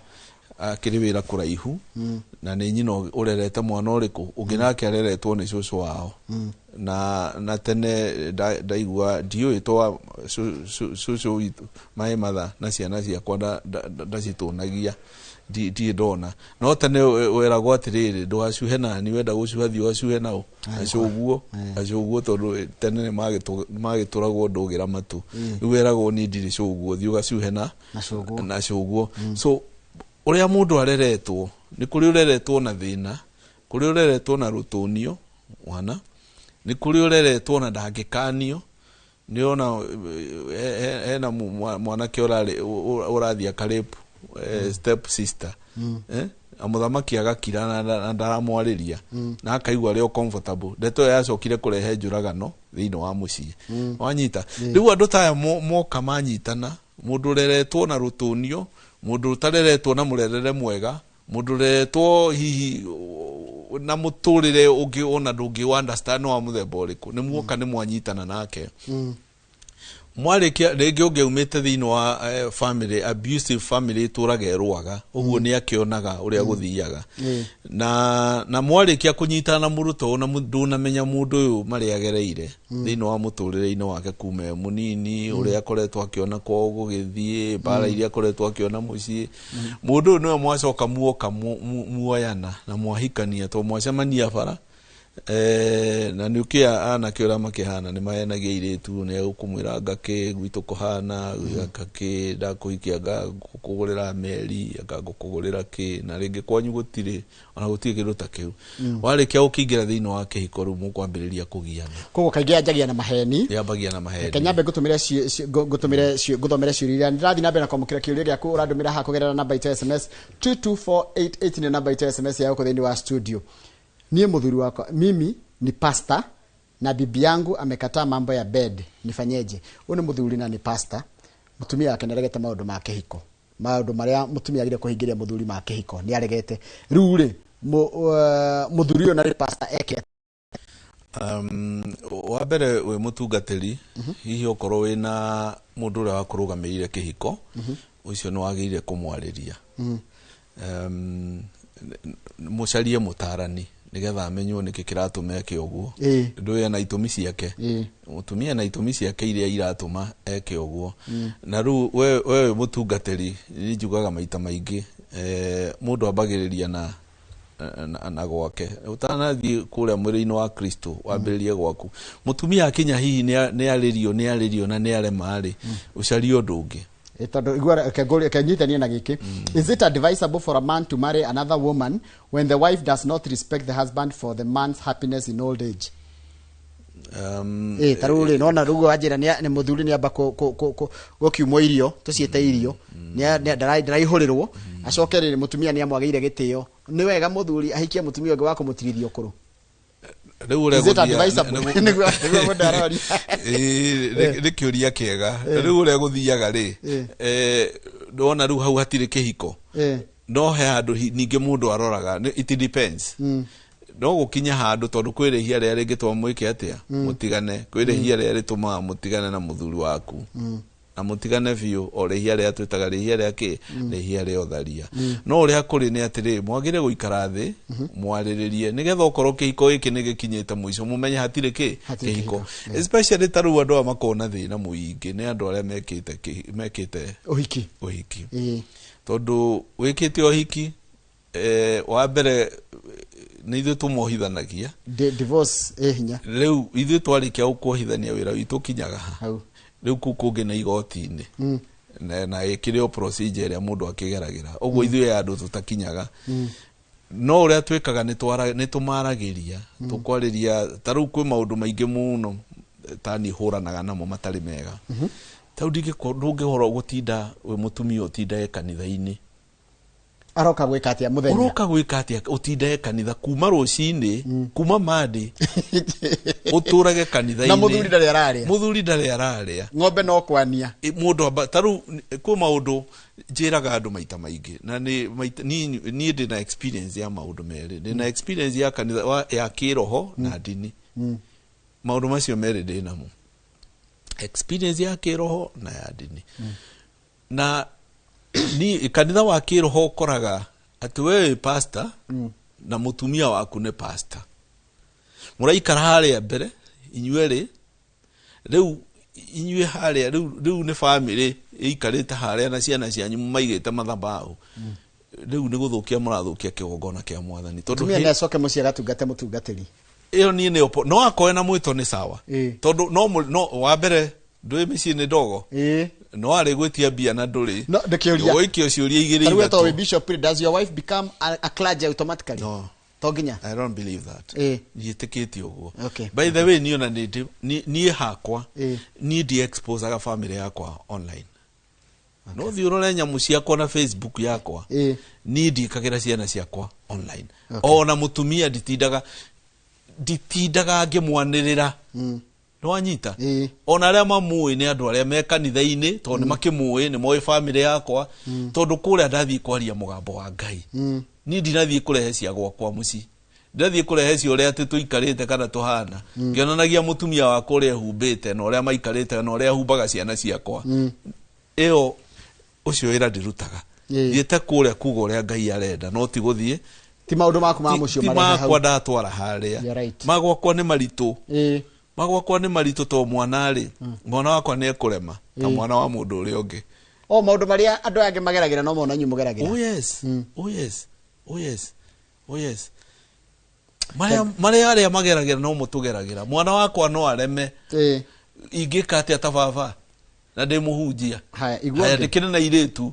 akĩrĩ wĩra kũraihu, na nĩ nyina ũrerete mwana ũrĩkũ ũngĩ, nake areretwo nĩ cũcũ wao. Na tene ndaigua ndiũĩ twa cũcũ witũ, my mother, na ciana ciakwa ndacitũnagia, ndirĩ ndona. No tene weragwo atĩrĩrĩ, ndũgacuhe nani, wenda gũcuha thiĩ ũgacuhe nao acũguo acũguo, tondũ tene nĩ magĩtũragwo ndũgĩra matũ. Rĩu weragwo niĩ ndirĩ cũguo, thiĩ ũgacuhe na na cũguo. Na cũguo. So ũrĩa mũndũ areretwo, nĩ kũrĩ ũreretwo na thĩna, kũrĩ ũreretwo na rũtũnio mwana, nĩ kũrĩ ũreretwo na ndangĩkanio. Nĩ ona hena mwanake ũrarĩ ũrathiĩ akarĩpu step sister, na mũthamaki agakira na ndaramwarĩria na akaigua arĩ o comfortable. Ndeto ĩyo yacokire kũrehe njũragano thĩinĩ wa mũciĩ. Wanyita? Rĩu andũ ta aya moka manyitana, mũndũ ũreretwo na rũtũnio, mũndũ ũtareretwo na mũrerere mwega, mũndũ ũreretwo hihi na mũtũrĩre ũngĩ ona ndũngĩ understand wa mũthemba ũrĩkũ, nĩ muoka nĩ mwanyitana nake. Mwarĩkia rĩngĩ ũngĩaumĩte thĩinĩ wa family, abusive family, ĩtũraga ĩrũaga ũguo, nĩ akĩonaga ũrĩa gũthiaga. Na mwarĩkia kũnyitana na mũndũ ta ũyũ na ndũnamenya mũndũ ũyũ marĩa agereire thĩinĩ wa mũtũrĩre-inĩ wake kuma e mũnini, ũrĩa akoretwo akĩona kwao gũgĩthiĩ, mbara iria akoretwo akĩona mũciĩ, mũndũ ũyũ nĩwe mwacoka muoka muoyana na mwahikania, to mwacemania bara. Na nĩ ũkĩa anake ũrĩa makĩhana, nĩ mahenagia airĩtu, nĩ egũkũmwĩra ngakĩ gwitũ kũhana ngakĩ, ndakũhikia ngũkũgũrĩra meri, anga ngũkũgũrĩra kĩ, na rĩngĩ kwanyu gũtirĩ ona gũtirĩ kĩndũ ta kĩu. Warĩkia gũkĩingĩra thĩinĩ wa kĩhiko, rĩu mũkwambĩrĩria kũgiana. Koguo kaingĩ yanjagia na maheni. Yambagia na maheni. Reke nyambe ngũtũmĩre ngũtũmĩre ngũthomere ciũria iria ndĩrathiĩ na mbere na kwamũkĩra. Kĩũria gĩaku ũrandũmĩra haha kũgerera namba itũ ya SMS 22488, nĩ namba itũ ya SMS ya gũkũ thĩinĩ wa studio. Niĩ mũthuri wakwa, mimi ni pastor na bibi yangu amekataa mambo ya bed, nifanyeje? Ũyũ nĩ mũthuri na nĩ pastor, mũtumia wake nĩaregete maũndũ ma kĩhiko, maũndũ marĩa mũtumia agĩrĩire kũhingĩria mũthuri ma kĩhiko nĩ aregete. Rĩu rĩ, mũthuri ũyũ na nĩ pastor eke? Wa mbere, wĩ mũtungatĩri, hihi okorwo wĩna mũndũ ũrĩa wakũrũgamĩrĩire kĩhiko ũcio, nĩ wagĩrĩire kũmwarĩria, mũcarie mũtarani nĩgetha amenywo nĩkĩ kĩratũma eke ũguo. Ndũĩ ena itũmi ciake. Mũtumia na itũmi ciake iria iratũma eke ũguo. Na rĩu we wĩ mũtungatĩri, niĩ njugaga maita maingĩ, mũndũ ambagĩrĩria na gwake ũtanathiĩ kũrĩa mwĩrĩ-inĩ wa Kristo, wambĩrĩrie gwaku. Mũtumia akinya hihi nĩ arĩrio na nĩ arema rĩ, ũcarie ũndũ ũngĩ. Tondũ igua, reke nyitanie na gĩkĩ. Is it advisable for a man to marry another woman when the wife does not respect the husband for the man's happiness in old age? Ta rĩu rĩ, nona rĩu wanjĩra nĩ mũthuri nĩ amba gũkiumwo irio, tũciĩte irio, ndaraihũrĩrwo, acoke rĩrĩ mũtumia nĩ amwagĩire gĩtĩo, nĩ wega mũthuri ahikie mũtumia ũngĩ wa kũmũtirithia ũkũrũ? Rĩu ũrĩa Is it advisable? Nĩguo mũndũ aroria. Nĩ kĩũria kĩega. Rĩu ũrĩa gũthiaga rĩ, ndona rĩu hau hatirĩ kĩhiko, no he handũ ningĩ mũndũ aroraga. It depends. No gũkinya handũ, tondũ kwĩ rĩhia rĩrĩa rĩngĩtũma mwĩke atĩa, mũtigane. Kwĩ rĩhia rĩrĩa rĩtũmaga mũtigane na mũthuri waku na mũtigane biũ, o rĩhia rĩrĩa twĩtaga rĩhia rĩa kĩ, rĩhia rĩa ũtharia. No ũrĩa kũrĩ nĩ atĩrĩ, mwagĩrĩire gũikara thĩ mwarĩrĩrie, nĩgetha okorwo kĩhiko gĩkĩ nĩ gĩkinyĩte mũico, mũmenye hatirĩ kĩ Hatirĩ kĩhiko. kĩhiko. Especially ta rĩu andũ aya makoragwo na thĩna mũingĩ nĩ andũ arĩa mekĩte ũhiki. Ũhiki. Tondũ wĩkĩte ũhiki, wa mbere nĩ ithuĩ tũmohithanagia. Divorce ĩ hinya. Rĩu ithuĩ twarĩkia gũkuohithania, wĩra witũ ũkinyaga ha? Hau. Rĩu kũu kũngĩ nĩ igoti-inĩ na ĩkĩrĩ o procedure ĩrĩa mũndũ akĩgeragĩra ũguo, ithuĩ andũ tũtakinyaga. No ũrĩa twĩkaga nĩ tũmaragĩria, tũkwarĩria. Ta rĩu kwĩ maũndũ maingĩ mũno ta niĩ hũranaga namo matarĩ mega. Tau ndũngĩhora gũtinda wĩ mũtumia ũtindae kanitha-inĩ. Aroka gwĩka atĩa mũthenya? Ũroka gwĩka atĩa ũtindae kanitha kuma rũcinĩ, kuma Monday, ũtũrage kanitha-inĩ. Na mũthuri ndarĩ ararĩa. Mũthuri ndarĩ ararĩa. Ng'ombe no kwania. Mũndũ amba ta rĩu kwĩ maũndũ njĩraga andũ maita maingĩ, na nĩ niĩ ndĩna experience ya maũndũ merĩ. Ndĩna experience ya kanitha ya kĩroho na ndini. Maũndũ macio merĩ ndĩnamo. Experience ya kĩroho na ya ndini. Na ni kanitha wa kĩroho ũkoraga atĩ we wĩ pastor na mũtumia waku nĩ pastor. Mũraikara harĩa mbere inyuĩ rĩu inyuĩ harĩa rĩu nĩ family ĩikarĩte harĩa na ciana cianyu maigĩte mathabahu. Rĩu nĩ gũthũkia mũrathũkia kĩgongona kĩa mwathani. Tondũ mũtumia nĩ acoke mũciĩ agatungate mũtungatĩri. Ĩyo niĩ nĩyo no akoe na mwĩto nĩ sawa. Tondũ no wa mbere ndũĩ mĩciĩ nĩ ndogo. No arĩ gwĩtia mbia na ndũrĩ. No ndĩkĩũria. Ũgũikio ciũria igĩrĩ ithatũ. Tarĩu bishop, does your wife become a clergy automatically? No. To nginya? I don't believe that. Ndiĩtĩkĩtie ũguo. By the way, niĩ ona niĩ hakwa, niĩ ndi-exposaga family yakwa online. No thiĩ ũrore nyamũ ciakwa na Facebook yakwa. Niĩ ndiĩkagĩra ciana ciakwa online. Ona mũtumia nditindaga ngĩmwanĩrĩra. Nĩwanyita? Ona arĩa mamũĩ nĩ andũ arĩa me kanitha-inĩ, tondũ nĩ makĩmũĩ, nĩ moĩ family yakwa, tondũ kũrĩa ndathiĩ kwaria mũgambo wa Ngai. Niĩ ndinathiĩ kũrehe cia gwakwa mũciĩ. Ndathiĩ kũrehe cia ũrĩa atĩ tũikarĩte kana tũhana. Ngĩonanagia mũtumia wakwa ũrĩa ehumbĩte na ũrĩa maikarĩte na ũrĩa ahumbaga ciana ciakwa. Ĩyo ũcio wĩra ndirutaga. Thiĩte kũrĩa kuga ũrĩa Ngai arenda, no ti gũthiĩ. Ti maũndũ maku ma mũciĩ ti marehe hau. Makwa ndatwara harĩa. Magwakwa nĩ maritũ. Magwakwa nĩ maritũ to mwana rĩ, mwana wakwa nĩ ekũrema ta mwana wa mũndũ ũrĩa ũngĩ. O maũndũ marĩa andũ angĩ mageragĩra no mona inyuĩ mũgeragĩra. Oh yes. Oh yes. Oh yes. Oh yes. Marĩa arĩa mageragĩra no mũtũgeragĩra. Mwana wakwa no areme. Ingĩka atĩa ta baba na ndĩ mũhunjia. Haya, igua. Haya, ndĩkĩrĩ na airĩtu.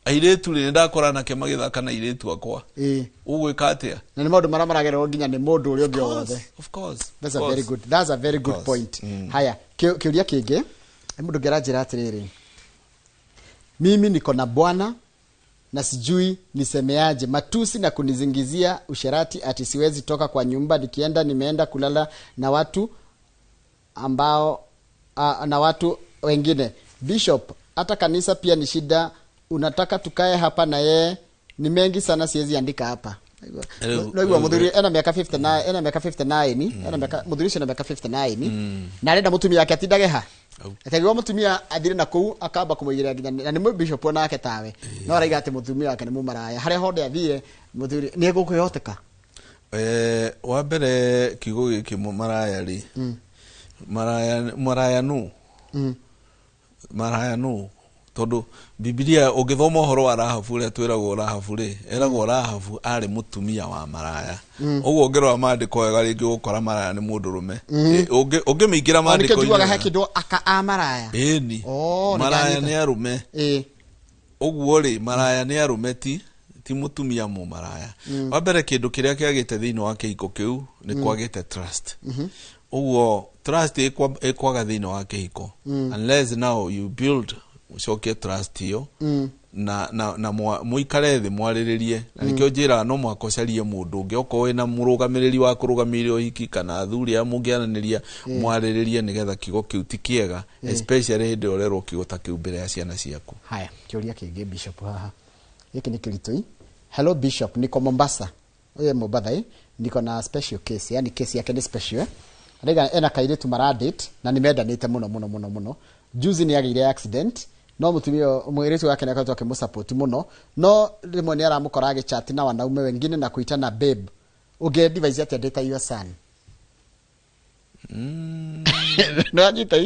Airĩtu rĩ, nĩndakora nake magĩthaka na airĩtu akwa. Ũgwĩka atĩa? Na nĩ maũndũ marĩa maragererwo nginya nĩ mũndũ ũrĩa ũngĩ wothe. Of course. That's a very good. That's a very good point. Haya, kĩũria kĩngĩ, mũndũ ũngĩ aranjĩra atĩrĩrĩ. Mimi niko na bwana na sijui nisemeaje, matusi na kunizingizia usherati ati siwezi toka kwa nyumba, nikienda nimeenda kulala na watu ambao na watu wengine. Bishop, hata kanisa pia ni shida, unataka tukae hapa na yeye, ni mengi sana siwezi andika hapa. No muthuri ena miaka 59, ena miaka 59, ena miaka muthuri ena miaka 59, na arenda mutumia ake atindage ha. Ategwa mutumia athire na kuu akamba kumuigĩrĩra nginya na nĩ bishop onake tawe. No araiga atĩ mutumia wake nĩ mũmaraya. Harĩa hothe athire muthuri nĩ egũkwĩhoteka. Wa mbere kiugo gĩkĩ maraya rĩ. Maraya nũ? Maraya nũ? Tondũ Biblia ũngĩthoma ũhoro wa Rahabu ũrĩa twĩragwo Rahabu rĩ, eragwo Rahabu arĩ mũtumia wa maraya. Ũguo ũngĩrora maandĩko wega rĩngĩ ũgũkora maraya nĩ mũndũrũme. Ũngĩmĩingĩra maandĩko-inĩ. Nĩkĩo njugaga he kĩndũ aka a maraya. Ĩni. Maraya nĩ arũme. Ũguo rĩ, maraya nĩ arũme ti mũtumia mũmaraya. Wa mbere kĩndũ kĩrĩa kĩagĩte thĩinĩ wa kĩhiko kĩu nĩ kwagĩte trust. Ũguo trust ĩkwaga thĩinĩ wa kĩhiko. Unless now you build ucokie trust iyo na muikare thĩ mwarĩrĩrie. Na nĩkĩo njĩraga no mũhaka ũcarie mũndũ ũngĩ, okorwo wĩna mũrũgamĩrĩri wa kũrũgamĩrĩra ũhiki kana athuri arĩa mũngĩaranĩria, mwarĩrĩrie nĩgetha kiugo kĩu ti kĩega, especially hĩndĩ ĩrĩa ũrerwo kiugo ta kĩu mbere ya ciana ciaku. Haya, kĩũria kĩngĩ Bishop haha. Gĩkĩ nĩ kĩritũ. Hello Bishop, niko Mombasa. Oye Mombasa, niko na special case, yani case yake ni special. Araiga ena kairĩtu maradate na nĩmendanĩte mũno mũno mũno mũno. Juzi nĩ agĩire accident, no mũtumia mũirĩtu wake nĩakoretwo akĩmũsupport mũno, no rĩmwe nĩ aramũkora agĩchat na wanaume wengine na kuitana babe. Ũngĩ advise atĩa ndĩ ta your son? No anyita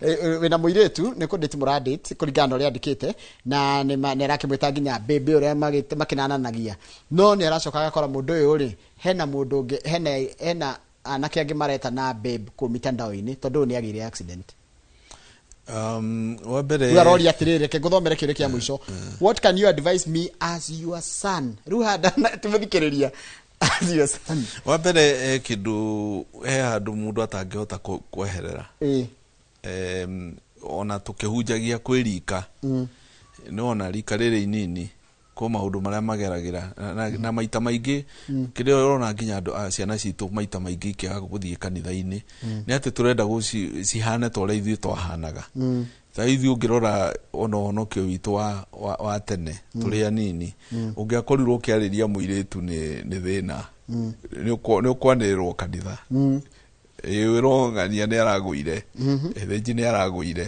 wĩna mũirĩtu nĩ kũndĩti mũradate kũringana na ũrĩa andĩkĩte, na nĩ arakĩmwĩta nginya babe ũrĩa makĩnananagia, no nĩ aracoka agakora mũndũ ũyũ rĩ hena mũndũ ũngĩ, hena anake angĩ mareta na babe kũu mitandao-inĩ tondũ ũyũ nĩ agĩire accident. Wa mbere Rĩu aroria atĩrĩrĩ, reke ngũthomere kĩũria kĩa mũico. What can you advise me as your son? Rĩu handa tũmũthikĩrĩria as your son. Wa mbere kĩndũ he handũ mũndũ atangĩhota kweherera. Ona tũkĩhunjagia kwĩ rika, nĩ wona rika rĩrĩ inini kwĩ maũndũ marĩa mageragĩra na maita maingĩ kĩrĩa ũrona nginya andũ a ciana citũ maita maingĩ ikĩaga gũthiĩ kanitha-inĩ nĩ atĩ tũrenda cihane ta ũrĩa ithuĩ twahanaga. Ta ithuĩ ũngĩrora ona ũhonokio witũ wa tene tũrĩ anini, ũngĩakorirwo ũkĩarĩria mũirĩtu nĩ thĩna, nĩ ũkwanĩrĩrwo kanitha, ĩĩ, ng'ania nĩ aragũire, thenji nĩ aragũire.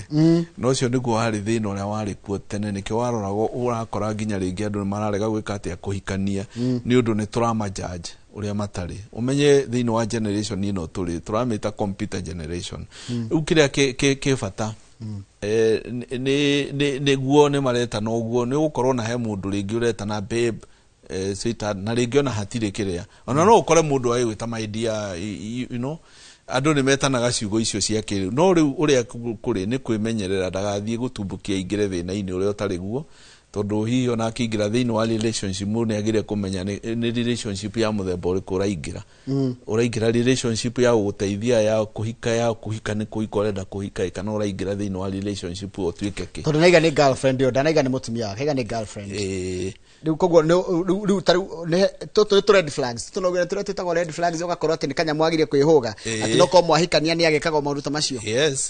No ũcio nĩguo warĩ thĩna ũrĩa warĩ kuo tene. Nĩkĩo waroragwo ũrakora nginya rĩngĩ andũ nĩ mararega gwĩka atĩa, kũhikania, nĩ ũndũ nĩ tũramajudge ũrĩa matarĩ. Ũmenye thĩinĩ wa generation ĩno tũrĩ, tũramĩta computer generation. Rĩu kĩrĩa kĩ bata, nĩguo nĩ maretana ũguo, nĩ ũgũkorwo na he mũndũ rĩngĩ ũretana babe, sweetheart, na rĩngĩ ona hatirĩ kĩrĩa, ona no ũkore mũndũ agĩgwĩta my dear, andũ nĩ metanaga ciugo icio cia kĩrĩu. No rĩu ũrĩa kũrĩ nĩ kwĩmenyerera ndagathiĩ gũtumbũkia aingĩre thĩna-inĩ ũrĩa ũtarĩ guo, tondũ hihi ona akĩingĩra thĩinĩ wa relationship, mũndũ nĩ agĩrĩire kũmenya nĩ relationship ya mũthemba ũrĩkũ ũraingĩra. Ũraingĩra relationship ya gũgũteithia, ya kũhika, nĩ kũhika ũrenda kũhika, ĩ, kana ũraingĩra thĩinĩ wa relationship ũtuĩke kĩ? Tondũ naiga nĩ girlfriend ĩyo, ndanaiga nĩ mũtumia wake, aiga nĩ girlfriend. Rĩu koguo rĩu ta rĩu nĩ tũtũ tũ red flags, tũnogere tũrĩa twĩtagwo red flags, ũgakorwo atĩ nĩ kanyamũ agire kwĩhũga, atĩ no korwo mwahikania nĩ agĩkaga maũndũ ta macio.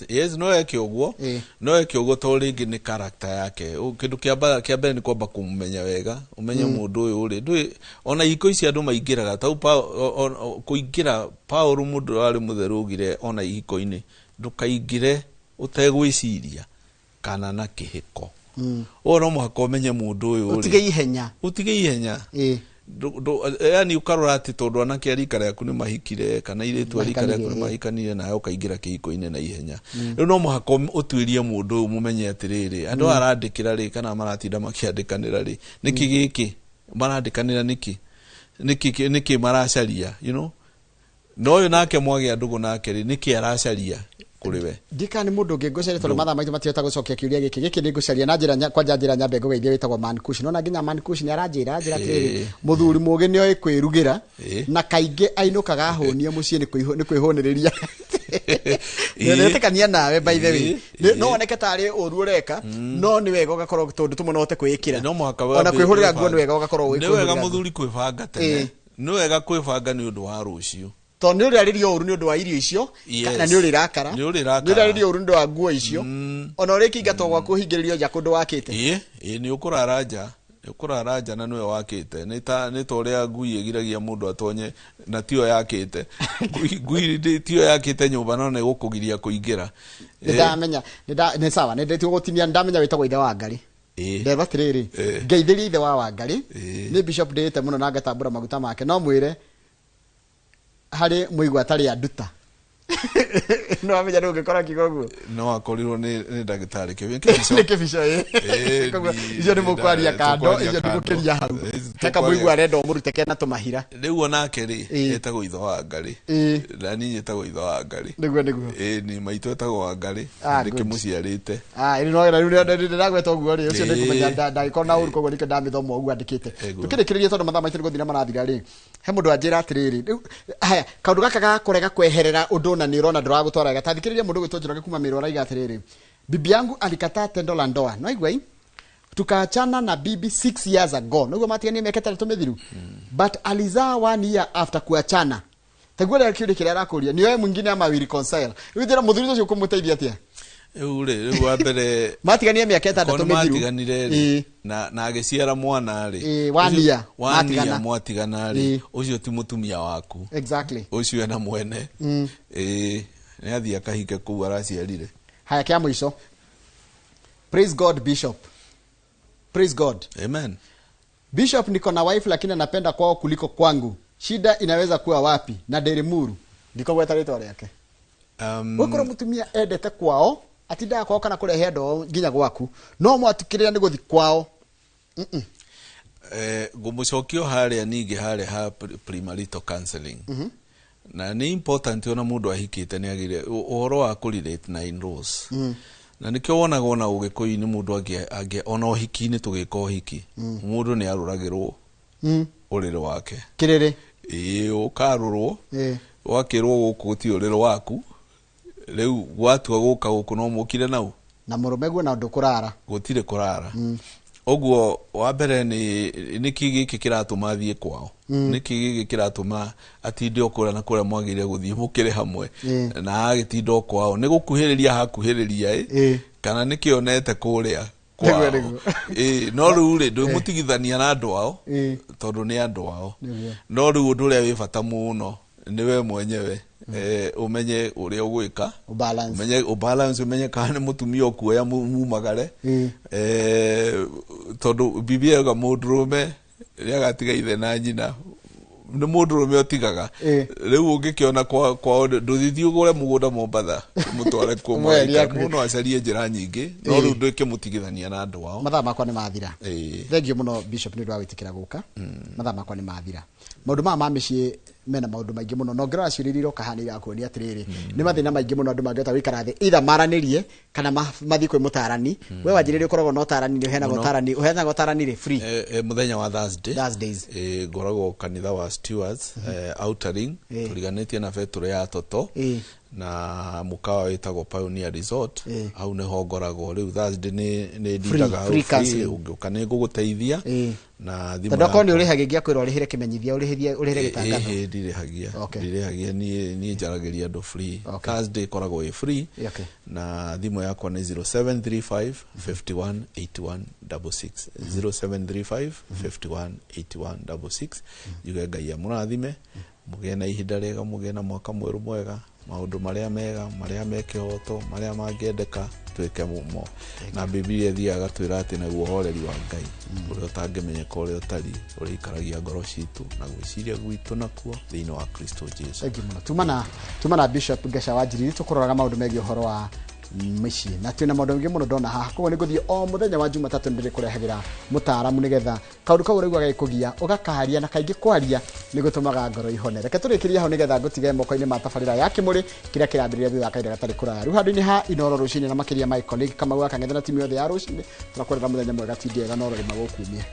Yes, no eke ũguo. No eke ũguo tondũ rĩngĩ nĩ character yake. Kĩndũ kĩa mbere nĩ kwamba kũmũmenya wega, ũmenye mũndũ ũyũ rĩ ndũĩ. Ona ihiko ici andũ maingĩraga tau kũingĩra Paul mũndũ warĩ mũtheru augire ona ihiko-inĩ ndũkaingĩre ũtegwĩciria kana na kĩhĩko. Ũyũ no mũhaka ũmenye mũndũ ũyũ rĩ. Ũtige ihenya. Ũtige ihenya. Yani ũkarora atĩ tondũ anake a rika rĩaku nĩ mahikire kana airĩtu a rika rĩaku nĩ mahikanire, nawe ũkaingĩra kĩhiko-inĩ na ihenya. Rĩu no mũhaka ũtuĩrie mũndũ ũyũ, mũmenye atĩrĩrĩ, andũ aya arandĩkĩra rĩ, kana maratinda makĩandĩkanĩra rĩ, nĩkĩ gĩkĩ marandĩkanĩra, nĩkĩ maracaria, na ũyũ nake mwagĩa ndũgũ nake rĩ, nĩkĩ aracaria kũrĩ we? Ndikana nĩ mũndũ ũngĩ ngũcaria, tondũ mathaa maitũ matihota gũcokia kĩũria gĩkĩ nĩ ngũcaria na njĩra kwanja njĩra nyambe ngũgeithie wĩtagwo Mankush. Nona nginya Mankush nĩ aranjĩra njĩra atĩrĩrĩ, mũthuri mũgĩ nĩ oĩ kwĩrugĩra na kaingĩ ainũkaga ahũnie mũciĩ nĩ kwĩhũnĩrĩria. Nĩretĩkania nawe, by the way. No woneke tarĩ ũru ũreka, no nĩ wega ũgakorwo tondũ tũmwe no ũhote kwĩĩkĩra. No mũhaka ona kwĩhũrĩra nguo nĩ wega ũgakorwo ũĩ nĩ wega kwĩhũrĩra nguo. Mũthuri kwĩbanga tene, nĩ wega kwĩbanga nĩ ũndũ wa rũciũ. Tondũ nĩ ũrĩarĩria ũru nĩ ũndũ wa irio icio na nĩ ũrĩrakara. Nĩ ũrĩrakara. Nĩ ũrĩarĩria ũru nĩ ũndũ wa nguo icio, ona ũrĩkĩingatwo gwaku ũhingĩrĩrio nja kũndũ wakĩte. Ĩĩ, nĩ ũkũrara nja, nĩ ũkũrara nja na nĩwe wakĩte. Nĩ ta ũrĩa ngui ĩgiragia mũndũ atonye na tiyo yakĩte. Ngui tiyo yakĩte nyũmba, no nĩ gũkũgiria kũingĩra. Nĩ ndamenya, nĩ sawa, nĩ ndĩtigũgũtinia. Nĩ ndamenya wĩtagwo ithe wa Ngarĩ. Ndeba atĩrĩrĩ, ngeithĩria ithe wa Wangarĩ. Nĩ bishop ndĩĩte mũno na ngatambũra maguta make, no mwĩre harĩ mũigua atarĩ anduta, no amenya nĩ ũngĩkora kiugo ũguo. No akorirwo nĩ ndagĩtarĩ kĩu. Nĩ kĩbico ĩ. Koguo icio nĩ mũkwaria kando. Tũkwaria icio kando. ndĩgũkĩria hau. Heka tũkwaria. Mũigua arenda ũmũrute kena tũmahira. Rĩu onake rĩ, etagwo ithe wa Ngarĩ. Na niĩ njĩtagwo ithe wa Ngarĩ. Nĩguo. Ĩĩ, ni maitũ etagwo wa Ngarĩ. Ah, good. Ndĩkĩmũciarĩte. Ah, ĩrĩ no rĩu ndĩragweta ũguo rĩ, ũcio nĩngũmenya ndagĩkorwo na ũru, koguo nĩkĩo ndamĩthoma ũguo andĩkĩte. Tũkĩrĩkĩrĩria, tondũ mathaa maitũ nĩ gũthira marathira rĩ, he mũndũ anjĩra atĩrĩrĩ, rĩu haya kaũndũ gaka ga kũrega kweherera ũndũ na nĩ ũrona ndũragũtwara wega. Ta thikĩrĩria mũndũ gwĩtwo Njoroge kuma Mĩrũ, araiga atĩrĩrĩ, bibi yangu alikataa tendo la ndoa, no igua ii tukaachana na bibi 6 years ago, nĩguo matiganie mĩaka 6 mĩthiru, but alizaa one year after kuachana. Taguo rĩa kĩũria kĩrĩa arakũria nĩ oe mwingine ama we reconcile. Rĩu njĩra mũthuri ũcio kũmũteithia atĩa? Rĩu rĩ, rĩu wa mbere matiganie mĩaka 6 korwo mĩthiru. Matiganire rĩ, na agĩciara mwana rĩ, One year, one matigana. year mwatigana rĩ, ũcio ti mũtumia waku. Ũcio ena mwene. Ĩĩ, nĩ athiĩ akahike kũu araciarire. Haya, kĩa mũico. Praise God, Bishop. Praise God. Amen. Bishop, niko na wife lakini anapenda kwao kuliko kwangu. Shida inaweza kuwa wapi? Na Derimuru ndikogweta rĩtwa rĩake. Gũkorwo mũtumia endete kwao, atindaga kwao kana kũrehe ndoo nginya gwaku, no mwatukĩrĩra nĩ gũthi kwao. Ngũmũcokio harĩa ningĩ harĩa ha premarital counseling, na nĩ important ona mũndũ ahikĩte nĩ agĩrĩire ũhoro wa kũrelate na in-laws, na nĩkĩo wonaga ona ũgĩkũyũ-inĩ mũndũ angĩ ona ũhiki-inĩ, tũgĩka ũhiki, mũndũ nĩ arũragĩrwo ũrĩrĩ wake. Kĩrĩrĩ. Ĩĩ, ũkarũrwo, wakĩrwo gũkũ gũtirĩ ũrĩrĩ waku, rĩu gwatua gũka gũkũ no mũkire nau. Na mũrũme guo na ndũkũrara. Gũtirĩ kũrara. Ũguo wa mbere nĩ nĩkĩ gĩkĩ kĩratũma athiĩ kwao, nĩkĩ gĩkĩ kĩratũma atinde o kũrĩa na kũrĩa mwagĩrĩire gũthiĩ mũkĩrĩ hamwe, na agĩtinda o kwao nĩ gũkuhĩrĩria hakuhĩrĩria ĩ, kana nĩkĩ onete kũrĩa kwao. Ĩ, no rĩu rĩ, ndwĩmũtigithania na andũ ao, tondũ nĩ andũ ao. No rĩu ũndũ ũrĩa wĩ bata mũno nĩ we mwenyewe, ũmenye ũrĩa ũgwĩka. Ũbalance. Ũmenye ũbalance, ũmenye kana nĩ mũtumia ũkuoya mumagare, tondũ Biblia yuga mũndũrũme nĩ agatiga ithe na nyina, nĩ mũndũrũme ũtigaga. Rĩu ũngĩkĩona kwao, ndũthithiĩ ũgũre mũgũnda Mombatha mũtware kuo. Ũmweherie mũgaikare. hakuhĩ. Mũndũ no acarie njĩra nyingĩ, no rĩu ndũkĩmũtigithania na andũ ao. Mathaa makwa nĩ mathira. Thengiũ mũno, Bishop, nĩ ũndũ wa gwĩtĩkĩra gũka. Mathaa makwa nĩ mathira. Maũndũ maya ma mĩciĩ mena maũndũ maingĩ mũno, na ũngĩrora ciũria iria iroka haha nĩ irakuonia atĩrĩrĩ, nĩ mathĩna maingĩ mũno andũ mangĩhota gũikara thĩ, either maranĩrie kana mathiĩ kwĩ mũtarani. We wanjĩrĩria ũkoragwo na ũtarani, nĩ ũheanaga ũtarani, ũheanaga ũtarani rĩ free? Mũthenya wa Thursday. Thursdays. Ngoragwo kanitha wa Stewards, Outer Ring, tũriganĩtie na betũrũ ya Toto, na mũkawa wĩtagwo Pioneer Resort. Hau nĩho ngoragwo rĩu Thursday, nĩ ndindaga hau. Free free. Counseling. Ũngĩũka nĩ ngũgũteithia na thimũ Tondũ akorwo nĩ yakwa. ũrĩhagia, ngĩakwĩra ũrĩhĩre kĩmenyithia, ũrĩhĩrie, ũrĩhĩre gĩtangatho. Ĩhĩ, ndirĩhagia. Ndirĩhagia, niĩ njaragĩria andũ free. Thursday ĩkoragwo ĩ free. Na thimũ yakwa nĩ 0735 51 81 66, 0735 51 81 66. Njuge Ngai amũrathime, mũgĩe na ihinda rĩega, mũgĩe na mwaka mwerũ mwega. Maũndũ marĩa mega, marĩa me kĩhoto, marĩa mangĩendeka, twĩke mo. Na Bibilia ĩthiaga gatwĩra atĩ naguo ũhoreri wa Ngai ũrĩa ũtangĩmenyeka ũrĩa ũtariĩ ũrĩikaragia ngoro citũ na gwĩciria gwitũ nakuo thĩinĩ wa Kristo Jesu. Thank you mũno. Tuma na Bishop Ngeca wa Njiriri, tũkũroraga maũndũ megiĩ ũhoro wa mĩciĩ, na twĩna maũndũ maingĩ mũno ndona haha. Koguo nĩ ngũthiĩ o mũthenya wa Jumatatũ, nĩ ndĩrĩkũrehagĩra mũtaaramu nĩgetha kaũndũ kau ũraigua gagĩkũgia ũgakaria, na kaingĩ kwaria nĩ gũtũmaga ngoro ihone. Reke tũrĩkĩrie hau nĩgetha ngũtige moko-inĩ ma tabarĩra ya kĩmũrĩ kĩrĩa kĩrambĩrĩria thutha wa kahinda gatarĩ kũraya. Rĩu handũ-inĩ ha Inoro rũcinĩ, na makĩria my colleague Kamau wa Kang'ethe na timu yothe ya rũcinĩ, tũrakwerera mũthenya mwega, tindi ega, no rũrĩma gũkumia.